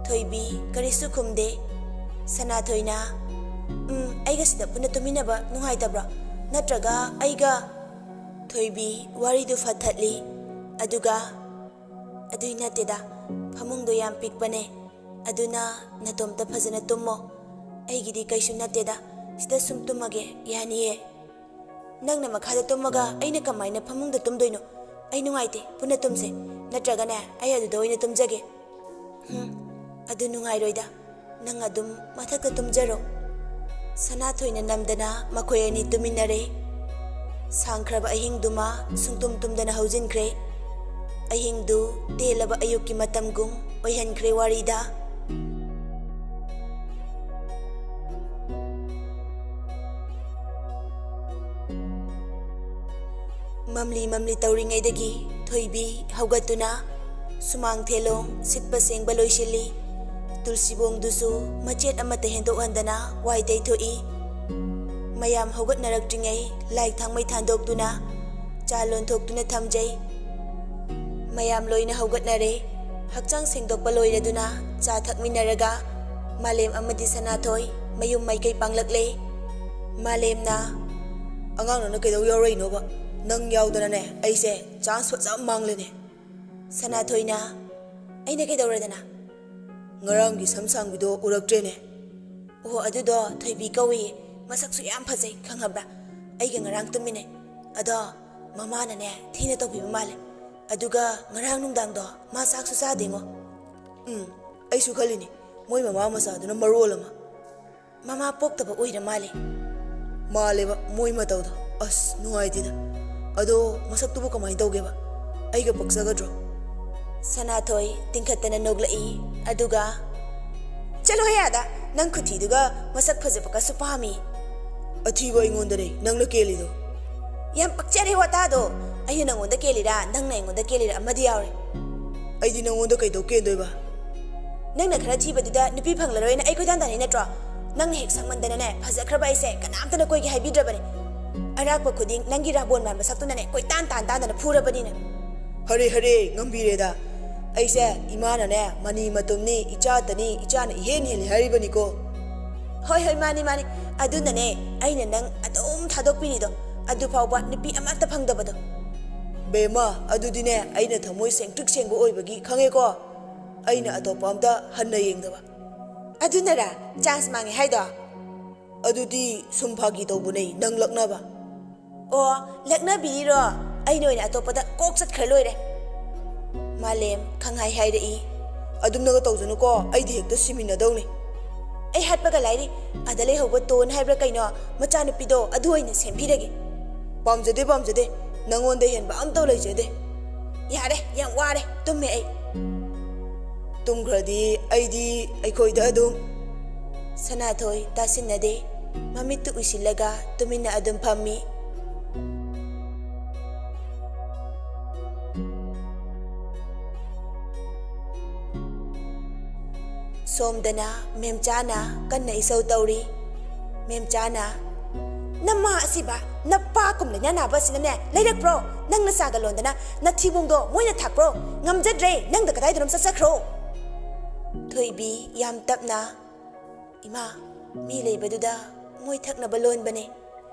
ꯊꯣꯏꯕꯤ ꯀꯔꯤꯁꯨ ꯈꯨꯝꯗꯦ꯫ ꯁꯅꯥꯊꯣꯏꯅ, "ꯎꯝ, ꯑꯩꯒ ꯁꯤꯗ ꯄꯨꯟꯅ ꯇꯨꯝꯃꯤꯟꯅꯕ ꯅꯨꯡꯉꯥꯏꯇꯕ꯭ꯔꯣ? ꯅꯠꯇ꯭ꯔꯒ ꯑꯩꯒ?" ꯊꯣꯏꯕꯤ ꯋꯥꯔꯤꯗꯨ ꯐꯠꯊꯠꯂꯤ꯫ ꯑꯗꯨꯒ, "ꯑꯗꯨꯏ ꯅꯠꯇꯦꯗ, ꯐꯃꯨꯡꯗꯣ ꯌꯥꯝ ꯄꯤꯛꯄꯅꯦ꯫ ꯑꯗꯨꯅ ꯅꯇꯣꯝꯇ ꯐꯖꯅ ꯇꯨꯝꯃꯣ꯫ ꯑꯩꯒꯤꯗꯤ ꯀꯩꯁꯨ ꯅꯠꯇꯦꯗ, ꯁꯤꯗ ꯁꯨꯝ ꯇꯨꯝꯃꯒꯦ, ꯌꯥꯅꯤꯌꯦ꯫ ꯅꯪꯅ ꯃꯈꯥꯗ ꯇꯨꯝꯃꯒ ꯑꯩꯅ ꯀꯃꯥꯏꯅ ꯐꯃꯨꯡꯗ ꯇꯨꯝꯗꯣꯏꯅꯣ? ꯑꯩ ꯅꯨꯡꯉꯥꯏꯇꯦ, ꯄꯨꯟꯅ ꯇꯨꯝꯁꯦ꯫ ꯅꯠꯇ꯭ꯔꯒꯅꯦ, ꯑꯩ ꯑꯗꯨꯗ ꯑꯣꯏꯅ ꯇꯨꯝꯖꯒꯦ꯫ ꯍꯨꯝ, ꯑꯗꯨ ꯅꯨꯡꯉꯥꯏꯔꯣꯏꯗ꯫ ꯅꯪ ꯑꯗꯨꯝ ꯃꯊꯛꯇ ꯇꯨꯝꯖꯔꯣ꯫ ꯁꯅꯥꯊꯣꯏꯅ ꯅꯝꯗꯅ ꯃꯈꯣꯏ ꯑꯅꯤ ꯇꯨꯃꯤꯟꯅꯔꯦ꯫ ꯁꯥꯡꯈ꯭ꯔꯕ ꯑꯍꯤꯡꯗꯨꯃ ꯁꯨꯡꯇꯨꯝ ꯇꯨꯝꯗꯅ ꯍꯧꯖꯤꯟꯈ꯭ꯔꯦ꯫ ꯑꯍꯤꯡꯗꯨ ꯇꯦꯜꯂꯕ ꯑꯌꯨꯛꯀꯤ ꯃꯇꯝꯒꯨꯝ ꯑꯣꯏꯍꯟꯈ꯭ꯔꯦ ꯋꯥꯔꯤꯗ꯫ ꯃꯝꯂꯤ ꯃꯝꯂꯤ ꯇꯧꯔꯤꯉꯩꯗꯒꯤ ꯊꯣꯏꯕꯤ ꯍꯧꯒꯠꯇꯨꯅ ꯁꯨꯃꯥꯡ ꯊꯦꯂꯣꯡ ꯁꯤꯠꯄ ꯁꯦꯡꯕ ꯂꯣꯏꯁꯤꯜꯂꯤ꯫ ꯇꯨꯜꯁꯤꯕꯣꯡꯗꯨꯁꯨ ꯃꯆꯦꯠ ꯑꯃꯠꯇ ꯍꯦꯟꯗꯣꯛꯍꯟꯗꯅ ꯋꯥꯏ ꯇꯩꯊꯣꯛꯏ꯫ ꯃꯌꯥꯝ ꯍꯧꯒꯠꯅꯔꯛꯇ꯭ꯔꯤꯉꯩ ꯂꯥꯏ ꯊꯥꯡꯃꯩ ꯊꯥꯟꯗꯣꯛꯇꯨꯅ ꯆꯥ ꯂꯣꯟꯊꯣꯛꯇꯨꯅ ꯊꯝꯖꯩ꯫ ꯃꯌꯥꯝ ꯂꯣꯏꯅ ꯍꯧꯒꯠꯅꯔꯦ꯫ ꯍꯛꯆꯥꯡ ꯁꯦꯡꯗꯣꯛꯄ ꯂꯣꯏꯔꯗꯨꯅ ꯆꯥ ꯊꯛꯃꯤꯟꯅꯔꯒ ꯃꯥꯂꯦꯝ ꯑꯃꯗꯤ ꯁꯅꯥꯊꯣꯏ ꯃꯌꯨꯝ ꯃꯥꯏꯀꯩ ꯄꯥꯡꯂꯛꯂꯦ꯫ ꯃꯥꯂꯦꯝꯅ, "ꯑꯉꯥꯡ, ꯅꯪꯅ ꯀꯩꯗꯧ ꯌꯥꯎꯔꯛꯏꯅꯣꯕ? ꯅꯪ ꯌꯥꯎꯗꯅꯅꯦ ꯑꯩꯁꯦ ꯆꯥꯟꯁ ꯐꯖꯕ ꯃꯥꯡꯂꯦꯅꯦ꯫" ꯁꯅꯥꯊꯣꯏꯅ, "ꯑꯩꯅ ꯀꯩꯗꯧꯔꯗꯅ?" "ꯉꯔꯥꯡꯒꯤ ꯁꯝ ꯁꯥꯡꯕꯤꯗꯣ ꯎꯔꯛꯇ꯭ꯔꯦꯅꯦ꯫" "ꯑꯣ, ꯑꯗꯨꯗꯣ ꯊꯣꯏꯕꯤ ꯀꯧꯏ, ꯃꯁꯛꯁꯨ ꯌꯥꯝ ꯐꯖꯩ, ꯈꯪꯉꯕ꯭ꯔꯥ? ꯑꯩꯒ ꯉꯔꯥꯡ ꯇꯨꯝꯃꯤꯟꯅꯩ꯫ ꯑꯗꯣ ꯃꯃꯥꯅꯅꯦ ꯊꯤꯅ ꯇꯧꯕꯤꯕ ꯃꯥꯜꯂꯦ꯫ ꯑꯗꯨꯒ ꯉꯔꯥꯡ ꯅꯨꯡꯗꯥꯡꯗꯣ ꯃꯥ ꯆꯥꯛꯁꯨ ꯆꯥꯗꯦꯉꯣ꯫" "ꯎꯝ, ꯑꯩꯁꯨ ꯈꯜꯂꯤꯅꯤ, ꯃꯣꯏ ꯃꯃꯥ ꯃꯆꯥꯗꯨꯅ ꯃꯔꯣꯜ ꯑꯃ꯫" "ꯃꯃꯥ ꯄꯣꯛꯇꯕ ꯑꯣꯏꯔ ꯃꯥꯜꯂꯦ꯫" "ꯃꯥꯜꯂꯦꯕ, ꯃꯣꯏ ꯃꯇꯧꯗꯣ꯫ ꯑꯁ, ꯅꯨꯡꯉꯥꯏꯇꯦꯗ꯫ ꯑꯗꯣ ꯃꯁꯛꯇꯨꯕꯨ ꯀꯃꯥꯏꯅ ꯇꯧꯒꯦꯕ? ꯑꯩꯒ ꯄꯛꯆꯒꯗ꯭ꯔꯣ?" ꯁꯅꯥꯊꯣꯏ ꯇꯤꯡꯈꯠꯇꯅ ꯅꯣꯛꯂꯛꯏ꯫ ꯑꯗꯨꯒ, "ꯆꯠꯂꯣꯍꯦ ꯑꯥꯗ, ꯅꯪ ꯈꯨꯊꯤꯗꯨꯒ ꯃꯁꯛ ꯐꯖꯕꯒꯁꯨ ꯄꯥꯝꯃꯤ?" "ꯑꯊꯤꯕ ꯑꯩꯉꯣꯟꯗꯅꯦ ꯅꯪꯅ ꯀꯦꯜꯂꯤꯗꯣ꯫" "ꯌꯥꯝ ꯄꯛꯆꯔꯦ ꯋꯥꯇꯥꯗꯣ꯫ ꯑꯩꯅ ꯅꯪꯉꯣꯟꯗ ꯀꯦꯜꯂꯤꯔꯥ, ꯅꯪꯅ ꯑꯩꯉꯣꯟꯗ ꯀꯦꯜꯂꯤꯔꯥ, ꯑꯃꯗꯤ ꯌꯥꯎꯔꯦ꯫" "ꯑꯩꯗꯤ ꯅꯪꯉꯣꯟꯗ ꯀꯩꯗꯧ ꯀꯦꯟꯗꯣꯏꯕ?" "ꯅꯪꯅ ꯈꯔ ꯊꯤꯕꯗꯨꯗ ꯅꯨꯄꯤ ꯐꯪꯂꯔꯣꯏꯅ ꯑꯩ ꯀꯣꯏꯇꯥꯟ ꯇꯥꯟꯅꯩ ꯅꯠꯇ꯭ꯔꯣ? ꯅꯪꯅ ꯍꯦꯛ ꯁꯪꯃꯟꯗꯅꯅꯦ, ꯐꯖꯈ꯭ꯔꯕ ꯑꯩꯁꯦ ꯀꯅꯥꯝꯇꯅ ꯀꯣꯏꯒꯦ ꯍꯥꯏꯕꯤꯗ꯭ꯔꯕꯅꯦ꯫ ꯑꯔꯥꯛꯄ ꯈꯨꯗꯤꯡ ꯅꯪꯒꯤ ꯔꯥꯕꯣꯟ ꯃꯥꯟꯕ ꯁꯛꯇꯨꯅꯅꯦ ꯀꯣꯏꯇꯥꯟ ꯇꯥꯟ ꯇꯥꯟꯗꯅ ꯐꯨꯔꯕꯅꯤꯅꯦ꯫" "ꯍꯔꯦ ꯍꯔꯦ, ꯉꯝꯕꯤꯔꯦꯗ꯫ ꯑꯩꯁꯦ ꯏꯃꯥꯅꯅꯦ ꯃꯅꯤ ꯃꯇꯨꯝꯅꯤ, ꯏꯆꯥꯇꯅꯤ, ꯏꯆꯥꯅ ꯏꯍꯦꯟ ꯍꯦꯜꯂꯤ ꯍꯥꯏꯔꯤꯕꯅꯤꯀꯣ꯫" "ꯍꯣꯏ, ꯍꯣꯏ, ꯃꯥꯅꯤ, ꯃꯥꯅꯤ꯫ ꯑꯗꯨꯅꯅꯦ ꯑꯩꯅ ꯅꯪ ꯑꯗꯨꯝ ꯊꯥꯗꯣꯛꯄꯤꯔꯤꯗꯣ, ꯑꯗꯨꯐꯥꯎꯕ ꯅꯨꯄꯤ ꯑꯃꯠꯇ ꯐꯪꯗꯕꯗꯣ꯫" "ꯕꯦꯝꯃ, ꯑꯗꯨꯗꯤꯅꯦ ꯑꯩꯅ ꯊꯃꯣꯏ ꯁꯦꯡꯇ꯭ꯔꯤꯛ ꯁꯦꯡꯕ ꯑꯣꯏꯕꯒꯤ ꯈꯪꯉꯦꯀꯣ꯫" ꯑꯩꯅ ꯑꯇꯣꯞꯄ ꯑꯝꯇ ꯍꯟꯅ ꯌꯦꯡꯗꯕ꯫ ꯑꯗꯨꯅꯔ ꯆꯥꯟꯁ ꯃꯥꯡꯉꯦ ꯍꯥꯏꯗꯣ? ꯑꯗꯨꯗꯤ ꯁꯨꯝ ꯐꯥꯒꯤ ꯇꯧꯕꯅꯦ, ꯅꯪ ꯂꯛꯅꯕ꯫ ꯑꯣ, ꯂꯛꯅꯕꯤꯔꯤꯔꯣ? ꯑꯩꯅ ꯑꯣꯏꯅ ꯑꯇꯣꯞꯄꯗ ꯀꯣꯛ ꯆꯠꯈ꯭ꯔ ꯂꯣꯏꯔꯦ꯫ ꯃꯥꯂꯦꯝ ꯈꯪꯍꯥꯏ ꯍꯥꯏꯔꯛꯏ꯫ ꯑꯗꯨꯝꯅꯒ ꯇꯧꯖꯅꯨꯀꯣ, ꯑꯩꯗꯤ ꯍꯦꯛꯇ ꯁꯤꯃꯤꯟꯅꯗꯧꯅꯤ꯫ ꯑꯩ ꯍꯥꯠꯄꯒ ꯂꯥꯏꯔꯤ, ꯑꯗ ꯂꯩꯍꯧꯕ ꯇꯣꯟ ꯍꯥꯏꯕ꯭ꯔꯥ ꯀꯩꯅꯣ, ꯃꯆꯥꯅꯨꯄꯤꯗꯣ, ꯑꯗꯨ ꯑꯣꯏꯅ ꯁꯦꯝꯕꯤꯔꯒꯦ꯫ ꯄꯥꯝꯖꯗꯦ, ꯄꯥꯝꯖꯗꯦ, ꯅꯉꯣꯟꯗ ꯍꯦꯟꯕ ꯑꯝꯇ ꯂꯩꯖꯗꯦ꯫ ꯌꯥꯔꯦ, ꯌꯥꯝ ꯋꯥꯔꯦ, ꯇꯨꯝꯃꯦ ꯑꯩ꯫ ꯇꯨꯝꯈ꯭ꯔꯗꯤ ꯑꯩꯗꯤ ꯑꯩꯈꯣꯏꯗ ꯑꯗꯨꯝ꯫ ꯁꯅꯥꯊꯣꯏ ꯇꯥꯁꯤꯟꯅꯗꯦ꯫ ꯃꯃꯤꯠꯇꯨ ꯎꯏꯁꯤꯜꯂꯒ ꯇꯨꯃꯤꯟꯅ ꯑꯗꯨꯝ ꯐꯝꯃꯤ꯫ ꯁꯣꯝꯗꯅ ꯃꯦꯝꯆꯥꯅ ꯀꯟꯅ ꯏꯁꯧ ꯇꯧꯔꯤ꯫ ꯃꯦꯝꯆꯥꯅ, "ꯅꯃꯥ ꯑꯁꯤꯕ, ꯅꯄꯥ ꯀꯨꯝ ꯂꯥꯏꯅꯥ ꯅꯥꯕ ꯑꯁꯤꯅꯅꯦ ꯂꯩꯔꯛꯄ꯭ꯔꯣ? ꯅꯪꯅ ꯆꯥꯒ ꯂꯣꯟꯗꯅ ꯅꯊꯤꯕꯣꯡꯗꯣ ꯃꯣꯏꯅ ꯊꯥꯛꯄ꯭ꯔꯣ? ꯉꯝꯖꯗ꯭ꯔꯦ, ꯅꯪꯗ ꯀꯗꯥꯏꯗꯅꯣꯝ ꯆꯠꯆꯈ꯭ꯔꯣ?" ꯊꯣꯏꯕꯤ ꯌꯥꯝ ꯇꯞꯅ, "ꯏꯃꯥ, ꯃꯤ ꯂꯩꯕꯗꯨꯗ ꯃꯣꯏ ꯊꯛꯅꯕ ꯂꯣꯟꯕꯅꯦ꯫"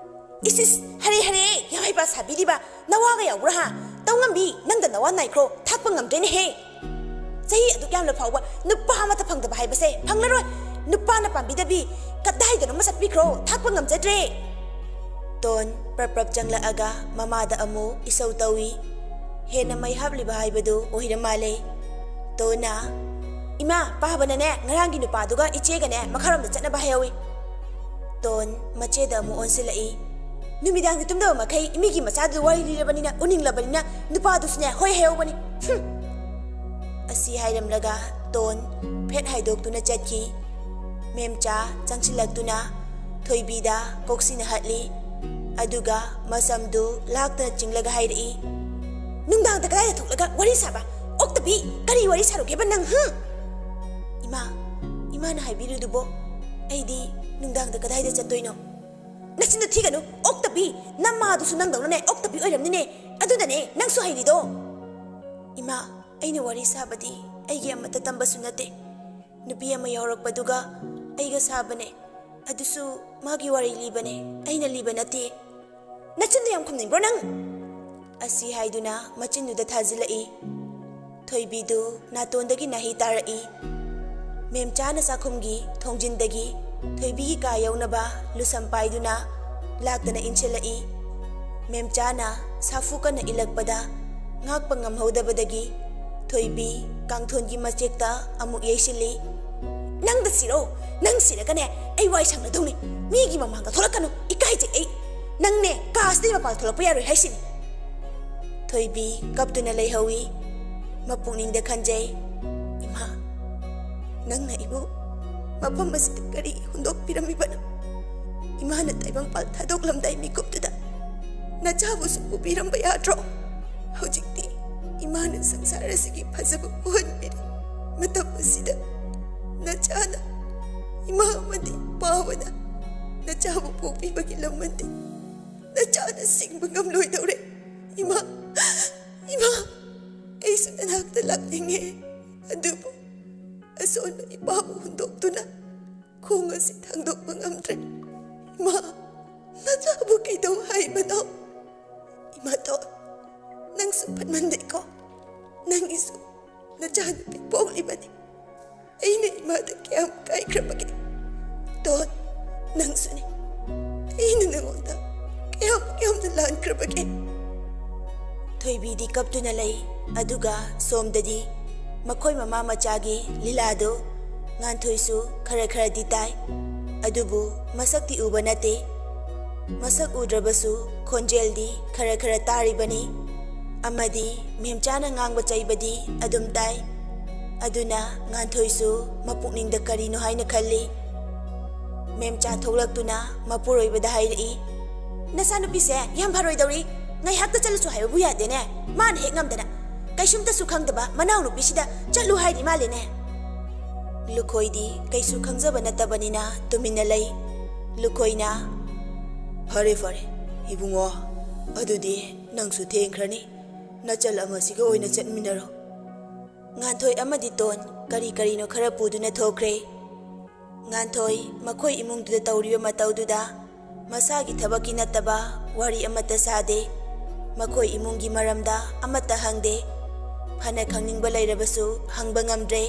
"ꯏꯁ, ꯏꯁ, ꯍꯔꯦ, ꯍꯔꯦ, ꯌꯥꯝ ꯍꯩꯄꯥ ꯁꯥꯕꯤꯔꯤꯕ, ꯅꯋꯥꯒ ꯌꯥꯎꯕ꯭ꯔꯥ ꯍꯥ? ꯇꯧꯉꯝꯕꯤ, ꯅꯪꯗ ꯅꯋꯥ ꯅꯥꯏꯈ꯭ꯔꯣ, ꯊꯥꯛꯄ ꯉꯝꯗ꯭ꯔꯦꯅꯦꯍꯦ꯫ ꯆꯍꯤ ꯑꯗꯨꯛ ꯌꯥꯝꯂ ꯐꯥꯎꯕ ꯅꯨꯄꯥ ꯑꯃꯠꯇ ꯐꯪꯗꯕ ꯍꯥꯏꯕꯁꯦ ꯐꯪꯂꯔꯣꯏ꯫ ꯅꯨꯄꯥꯅ ꯄꯥꯝꯕꯤꯗꯕꯤ ꯀꯗꯥꯏꯗꯅꯣꯃ ꯆꯠꯄꯤꯈ꯭ꯔꯣ, ꯊꯥꯛꯄ ꯉꯝꯖꯗ꯭ꯔꯦ꯫" ꯇꯣꯟ ꯄ꯭ꯔꯞ ꯄ꯭ꯔꯞ ꯆꯪꯂꯛꯑꯒ ꯃꯃꯥꯗ ꯑꯃꯨꯛ ꯏꯁꯧ ꯇꯧꯏ꯫ ꯍꯦꯟꯅ ꯃꯩ ꯍꯥꯞꯂꯤꯕ ꯍꯥꯏꯕꯗꯨ ꯑꯣꯏꯔ ꯃꯥꯜꯂꯦ꯫ ꯇꯣꯟꯅ, "ꯏꯃꯥ, ꯄꯥꯕꯅꯅꯦ ꯉꯔꯥꯡꯒꯤ ꯅꯨꯄꯥꯗꯨꯒ ꯏꯆꯦꯒꯅꯦ ꯃꯈꯥꯔꯣꯝꯗ ꯆꯠꯅꯕ ꯍꯥꯏꯍꯧꯏ꯫" ꯇꯣꯟ ꯃꯆꯦꯗ ꯑꯃꯨꯛ ꯑꯣꯟꯁꯤꯜꯂꯛꯏ꯫ "ꯅꯨꯃꯤꯗꯥꯡꯗꯤ ꯇꯨꯝꯗꯕ ꯃꯈꯩ ꯃꯤꯒꯤ ꯃꯆꯥꯗꯨ ꯋꯥꯔꯤ ꯂꯤꯔꯕꯅꯤꯅ, ꯎꯅꯤꯡꯂꯕꯅꯤꯅ ꯅꯨꯄꯥꯗꯨꯁꯨꯅꯦ ꯍꯣꯏ ꯍꯥꯏꯍꯧꯕꯅꯤ꯫ ꯍꯨꯝ!" ꯑꯁꯤ ꯍꯥꯏꯔꯝꯂꯒ ꯇꯣꯟ ꯐꯦꯠ ꯍꯥꯏꯗꯣꯛꯇꯨꯅ ꯆꯠꯈꯤ꯫ ꯃꯦꯝꯆꯥ ꯆꯪꯁꯤꯜꯂꯛꯇꯨꯅ ꯊꯣꯏꯕꯤꯗ ꯀꯣꯛꯁꯤꯟꯅ ꯍꯠꯂꯤ꯫ ꯑꯗꯨꯒ ꯃꯁꯝꯗꯨ ꯂꯥꯛꯇꯅ ꯆꯤꯡꯂꯒ ꯍꯥꯏꯔꯛꯏ, "ꯅꯨꯡꯗꯥꯡꯗ ꯀꯗꯥꯏꯗ ꯊꯣꯛꯂꯒ ꯋꯥꯔꯤ ꯁꯥꯕ? ꯑꯣꯛꯇꯕꯤ, ꯀꯔꯤ ꯋꯥꯔꯤ ꯁꯥꯔꯨꯒꯦꯕ ꯅꯪ, ꯍꯨꯝ?" "ꯏꯃꯥ, ꯏꯃꯥꯅ ꯍꯥꯏꯕꯤꯔꯤꯗꯨꯕꯣ? ꯑꯩꯗꯤ ꯅꯨꯡꯗꯥꯡꯗ ꯀꯗꯥꯏꯗ ꯆꯠꯇꯣꯏꯅꯣ?" "ꯅꯆꯤꯟꯗꯣ ꯊꯤꯒꯅꯨ, ꯑꯣꯛꯇꯕꯤ! ꯅꯃꯥꯗꯨꯁꯨ ꯅꯪꯗꯧꯅꯅꯦ ꯑꯣꯛꯇꯕꯤ ꯑꯣꯏꯔꯝꯅꯤꯅꯦ꯫ ꯑꯗꯨꯅꯅꯦ ꯅꯪꯁꯨ ꯍꯩꯔꯤꯗꯣ꯫" "ꯏꯃꯥ, ꯑꯩꯅ ꯋꯥꯔꯤ ꯁꯥꯕꯗꯤ ꯑꯩꯒꯤ ꯑꯃꯠꯇ ꯇꯝꯕꯁꯨ ꯅꯠꯇꯦ꯫ ꯅꯨꯄꯤ ꯑꯃ ꯌꯥꯎꯔꯛꯄꯗꯨꯒ ꯑꯩꯒ ꯁꯥꯕꯅꯦ꯫ ꯑꯗꯨꯁꯨ ꯃꯥꯒꯤ ꯋꯥꯔꯤ ꯂꯤꯕꯅꯦ, ꯑꯩꯅ ꯂꯤꯕ ꯅꯠꯇꯦ꯫" "ꯅꯆꯤꯟꯗꯣ ꯌꯥꯝ ꯈꯨꯝꯅꯤꯡꯕ꯭ꯔꯣ ꯅꯪ?" ꯑꯁꯤ ꯍꯥꯏꯗꯨꯅ ꯃꯆꯤꯟꯗꯨꯗ ꯊꯥꯖꯤꯜꯂꯛꯏ꯫ ꯊꯣꯏꯕꯤꯗꯨ ꯅꯥꯇꯣꯟꯗꯒꯤ ꯅꯥꯍꯤ ꯇꯥꯔꯛꯏ꯫ ꯃꯦꯝꯆꯥꯅ ꯆꯥꯛꯈꯨꯝꯒꯤ ꯊꯣꯡꯖꯤꯟꯗꯒꯤ ꯊꯣꯏꯕꯤꯒꯤ ꯀꯥ ꯌꯧꯅꯕ ꯂꯨꯁꯝ ꯄꯥꯏꯗꯨꯅ ꯂꯥꯛꯇꯅ ꯏꯟꯁꯤꯜꯂꯛꯏ꯫ ꯃꯦꯝꯆꯥꯅ ꯁꯥꯐꯨ ꯀꯟꯅ ꯏꯜꯂꯛꯄꯗ ꯉꯥꯛꯄ ꯉꯝꯍꯧꯗꯕꯗꯒꯤ ꯊꯣꯏꯕꯤ ꯀꯥꯡꯊꯣꯟꯒꯤ ꯃꯆꯦꯛꯇ ꯑꯃꯨꯛ ꯌꯩꯁꯤꯜꯂꯤ꯫ "ꯅꯪꯗ ꯁꯤꯔꯣ? ꯅꯪ ꯁꯤꯔꯒꯅꯦ ꯑꯩ ꯋꯥꯏ ꯁꯪꯅꯗꯧꯅꯤ꯫ ꯃꯤꯒꯤ ꯃꯃꯥꯡꯗ ꯊꯣꯛꯂꯛꯀꯅꯨ, ꯏꯀꯥꯏꯖꯩ ꯑꯩ꯫ ꯅꯪꯅꯦ ꯀꯥ ꯑꯁꯤꯗꯩ ꯃꯄꯥꯟ ꯊꯣꯛꯂꯛꯄ ꯌꯥꯔꯣꯏ ꯍꯥꯏꯁꯤꯅꯤ꯫" ꯊꯣꯏꯕꯤ ꯀꯞꯇꯨꯅ ꯂꯩꯍꯧꯏ꯫ ꯃꯄꯨꯛꯅꯤꯡꯗ ꯈꯟꯖꯩ, "ꯏꯃꯥ, ꯅꯪꯅ ꯑꯩꯕꯨ ꯃꯐꯝ ꯑꯁꯤꯗ ꯀꯔꯤ ꯍꯨꯟꯗꯣꯛꯄꯤꯔꯝꯃꯤꯕꯅꯣ? ꯏꯃꯥꯅ ꯇꯥꯏꯕꯪꯄꯥꯜ ꯊꯥꯗꯣꯛꯂꯝꯗꯥꯏ ꯃꯤꯀꯨꯞꯇꯨꯗ ꯅꯆꯥꯕꯨꯁꯨ ꯄꯨꯕꯤꯔꯝꯕ ꯌꯥꯗ꯭ꯔꯣ? ꯍꯧꯖꯤꯛꯇꯤ ꯏꯃꯥꯅ ꯁꯪꯁꯥꯔ ꯑꯁꯤꯒꯤ ꯐꯖꯕ ꯎꯍꯟꯕꯤꯔꯦ꯫ ꯃꯇꯝ ꯑꯁꯤꯗ ꯅꯆꯥꯅ ꯏꯃꯥ ꯑꯃꯗꯤ ꯏꯄꯥ ꯑꯃꯅ ꯅꯆꯥꯕꯨ ꯄꯣꯛꯄꯤꯕꯒꯤ ꯂꯃꯟꯗꯤ ꯅꯆꯥꯅ ꯁꯤꯡꯕ ꯉꯝꯂꯣꯏꯗꯧꯔꯦ꯫ ꯏꯃꯥ, ꯏꯃꯥ, ꯑꯩꯁꯨ ꯅꯅꯥꯛꯇ ꯂꯥꯛꯅꯤꯡꯉꯦ, ꯑꯗꯨꯕꯨ ꯑꯁꯣꯟꯕ ꯏꯄꯥꯕꯨ ꯍꯨꯟꯗꯣꯛꯇꯨꯅ ꯈꯣꯡ ꯑꯁꯤ ꯊꯥꯡꯗꯣꯛꯄ ꯉꯝꯗ꯭ꯔꯦ꯫ ꯏꯃꯥ, ꯅꯆꯥꯕꯨ ꯀꯩꯗꯧ ꯍꯥꯏꯕꯅꯣ? ꯏꯃꯥꯇꯣꯟ, ꯅꯪꯁꯨ ꯐꯠꯃꯟꯗꯦꯀꯣ꯫ ꯅꯪꯒꯤꯁꯨ ꯅꯆꯥꯅꯨꯄꯤ ꯄꯣꯛꯂꯤꯕꯅꯤ꯫ ꯑꯩꯅ ꯏꯃꯥꯗ ꯀꯌꯥꯝ ꯀꯥꯏꯈ꯭ꯔꯕꯒꯦ? ꯇꯣꯟ, ꯅꯪꯁꯨꯅꯤ꯫ ꯑꯩꯅ ꯅꯉꯣꯟꯗ ꯀꯌꯥꯝ ꯌꯥꯝꯅ ꯂꯥꯟꯈ꯭ꯔꯕꯒꯦ?" ꯊꯣꯏꯕꯤꯗꯤ ꯀꯞꯇꯨꯅ ꯂꯩ꯫ ꯑꯗꯨꯒ ꯁꯣꯝꯗꯗꯤ ꯃꯈꯣꯏ ꯃꯃꯥ ꯃꯆꯥꯒꯤ ꯂꯤꯂꯥꯗꯨ ꯉꯥꯟꯊꯣꯏꯁꯨ ꯈꯔ ꯈꯔꯗꯤ ꯇꯥꯏ, ꯑꯗꯨꯕꯨ ꯃꯁꯛꯇꯤ ꯎꯕ ꯅꯠꯇꯦ꯫ ꯃꯁꯛ ꯎꯗ꯭ꯔꯕꯁꯨ ꯈꯣꯟꯖꯦꯜꯗꯤ ꯈꯔ ꯈꯔ ꯇꯥꯔꯤꯕꯅꯤ, ꯑꯃꯗꯤ ꯃꯦꯝꯆꯥꯅ ꯉꯥꯡꯕ ꯆꯩꯕꯗꯤ ꯑꯗꯨꯝ ꯇꯥꯏ꯫ ꯑꯗꯨꯅ ꯉꯥꯟꯊꯣꯏꯁꯨ ꯃꯄꯨꯛꯅꯤꯡꯗ ꯀꯔꯤꯅꯣ ꯍꯥꯏꯅ ꯈꯜꯂꯤ꯫ ꯃꯦꯝꯆꯥ ꯊꯣꯛꯂꯛꯇꯨꯅ ꯃꯄꯨꯔꯣꯏꯕꯗ ꯍꯥꯏꯔꯛꯏ, "ꯅꯆꯥꯅꯨꯄꯤꯁꯦ ꯌꯥꯝ ꯐꯔꯣꯏꯗꯧꯔꯤ꯫ ꯉꯥꯏꯍꯥꯛꯇ ꯆꯠꯂꯨꯁꯨ ꯍꯥꯏꯕꯕꯨ ꯌꯥꯗꯦꯅꯦ꯫ ꯃꯥꯅ ꯍꯦꯛ ꯉꯝꯗꯅ꯫ ꯀꯩꯁꯨꯝꯇꯁꯨ ꯈꯪꯗꯕ ꯃꯅꯥꯎꯅꯨꯄꯤꯁꯤꯗ ꯆꯠꯂꯨ ꯍꯥꯏꯔꯤ ꯃꯥꯜꯂꯦꯅꯦ꯫" ꯂꯨꯈꯣꯏꯗꯤ ꯀꯩꯁꯨ ꯈꯪꯖꯕ ꯅꯠꯇꯕꯅꯤꯅ ꯇꯨꯃꯤꯟꯅ ꯂꯩ꯫ ꯂꯨꯈꯣꯏꯅ, "ꯐꯔꯦ, ꯐꯔꯦ, ꯏꯕꯨꯡꯉꯣ, ꯑꯗꯨꯗꯤ ꯅꯪꯁꯨ ꯊꯦꯡꯈ꯭ꯔꯅꯤ꯫ ꯅꯆꯜ ꯑꯃꯁꯤꯒ ꯑꯣꯏꯅ ꯆꯠꯃꯤꯟꯅꯔꯣ꯫" ꯉꯥꯟꯊꯣꯏ ꯑꯃꯗꯤ ꯇꯣꯟ ꯀꯔꯤ ꯀꯔꯤꯅꯣ ꯈꯔ ꯄꯨꯗꯨꯅ ꯊꯣꯛꯈ꯭ꯔꯦ꯫ ꯉꯥꯟꯊꯣꯏ ꯃꯈꯣꯏ ꯏꯃꯨꯡꯗꯨꯗ ꯇꯧꯔꯤꯕ ꯃꯇꯧꯗꯨꯗ ꯃꯁꯥꯒꯤ ꯊꯕꯛꯀꯤ ꯅꯠꯇꯕ ꯋꯥꯔꯤ ꯑꯃꯠꯇ ꯁꯥꯗꯦ꯫ ꯃꯈꯣꯏ ꯏꯃꯨꯡꯒꯤ ꯃꯔꯝꯗ ꯑꯃꯠꯇ ꯍꯪꯗꯦ꯫ ꯐꯅ ꯈꯪꯅꯤꯡꯕ ꯂꯩꯔꯕꯁꯨ ꯍꯪꯕ ꯉꯝꯗ꯭ꯔꯦ꯫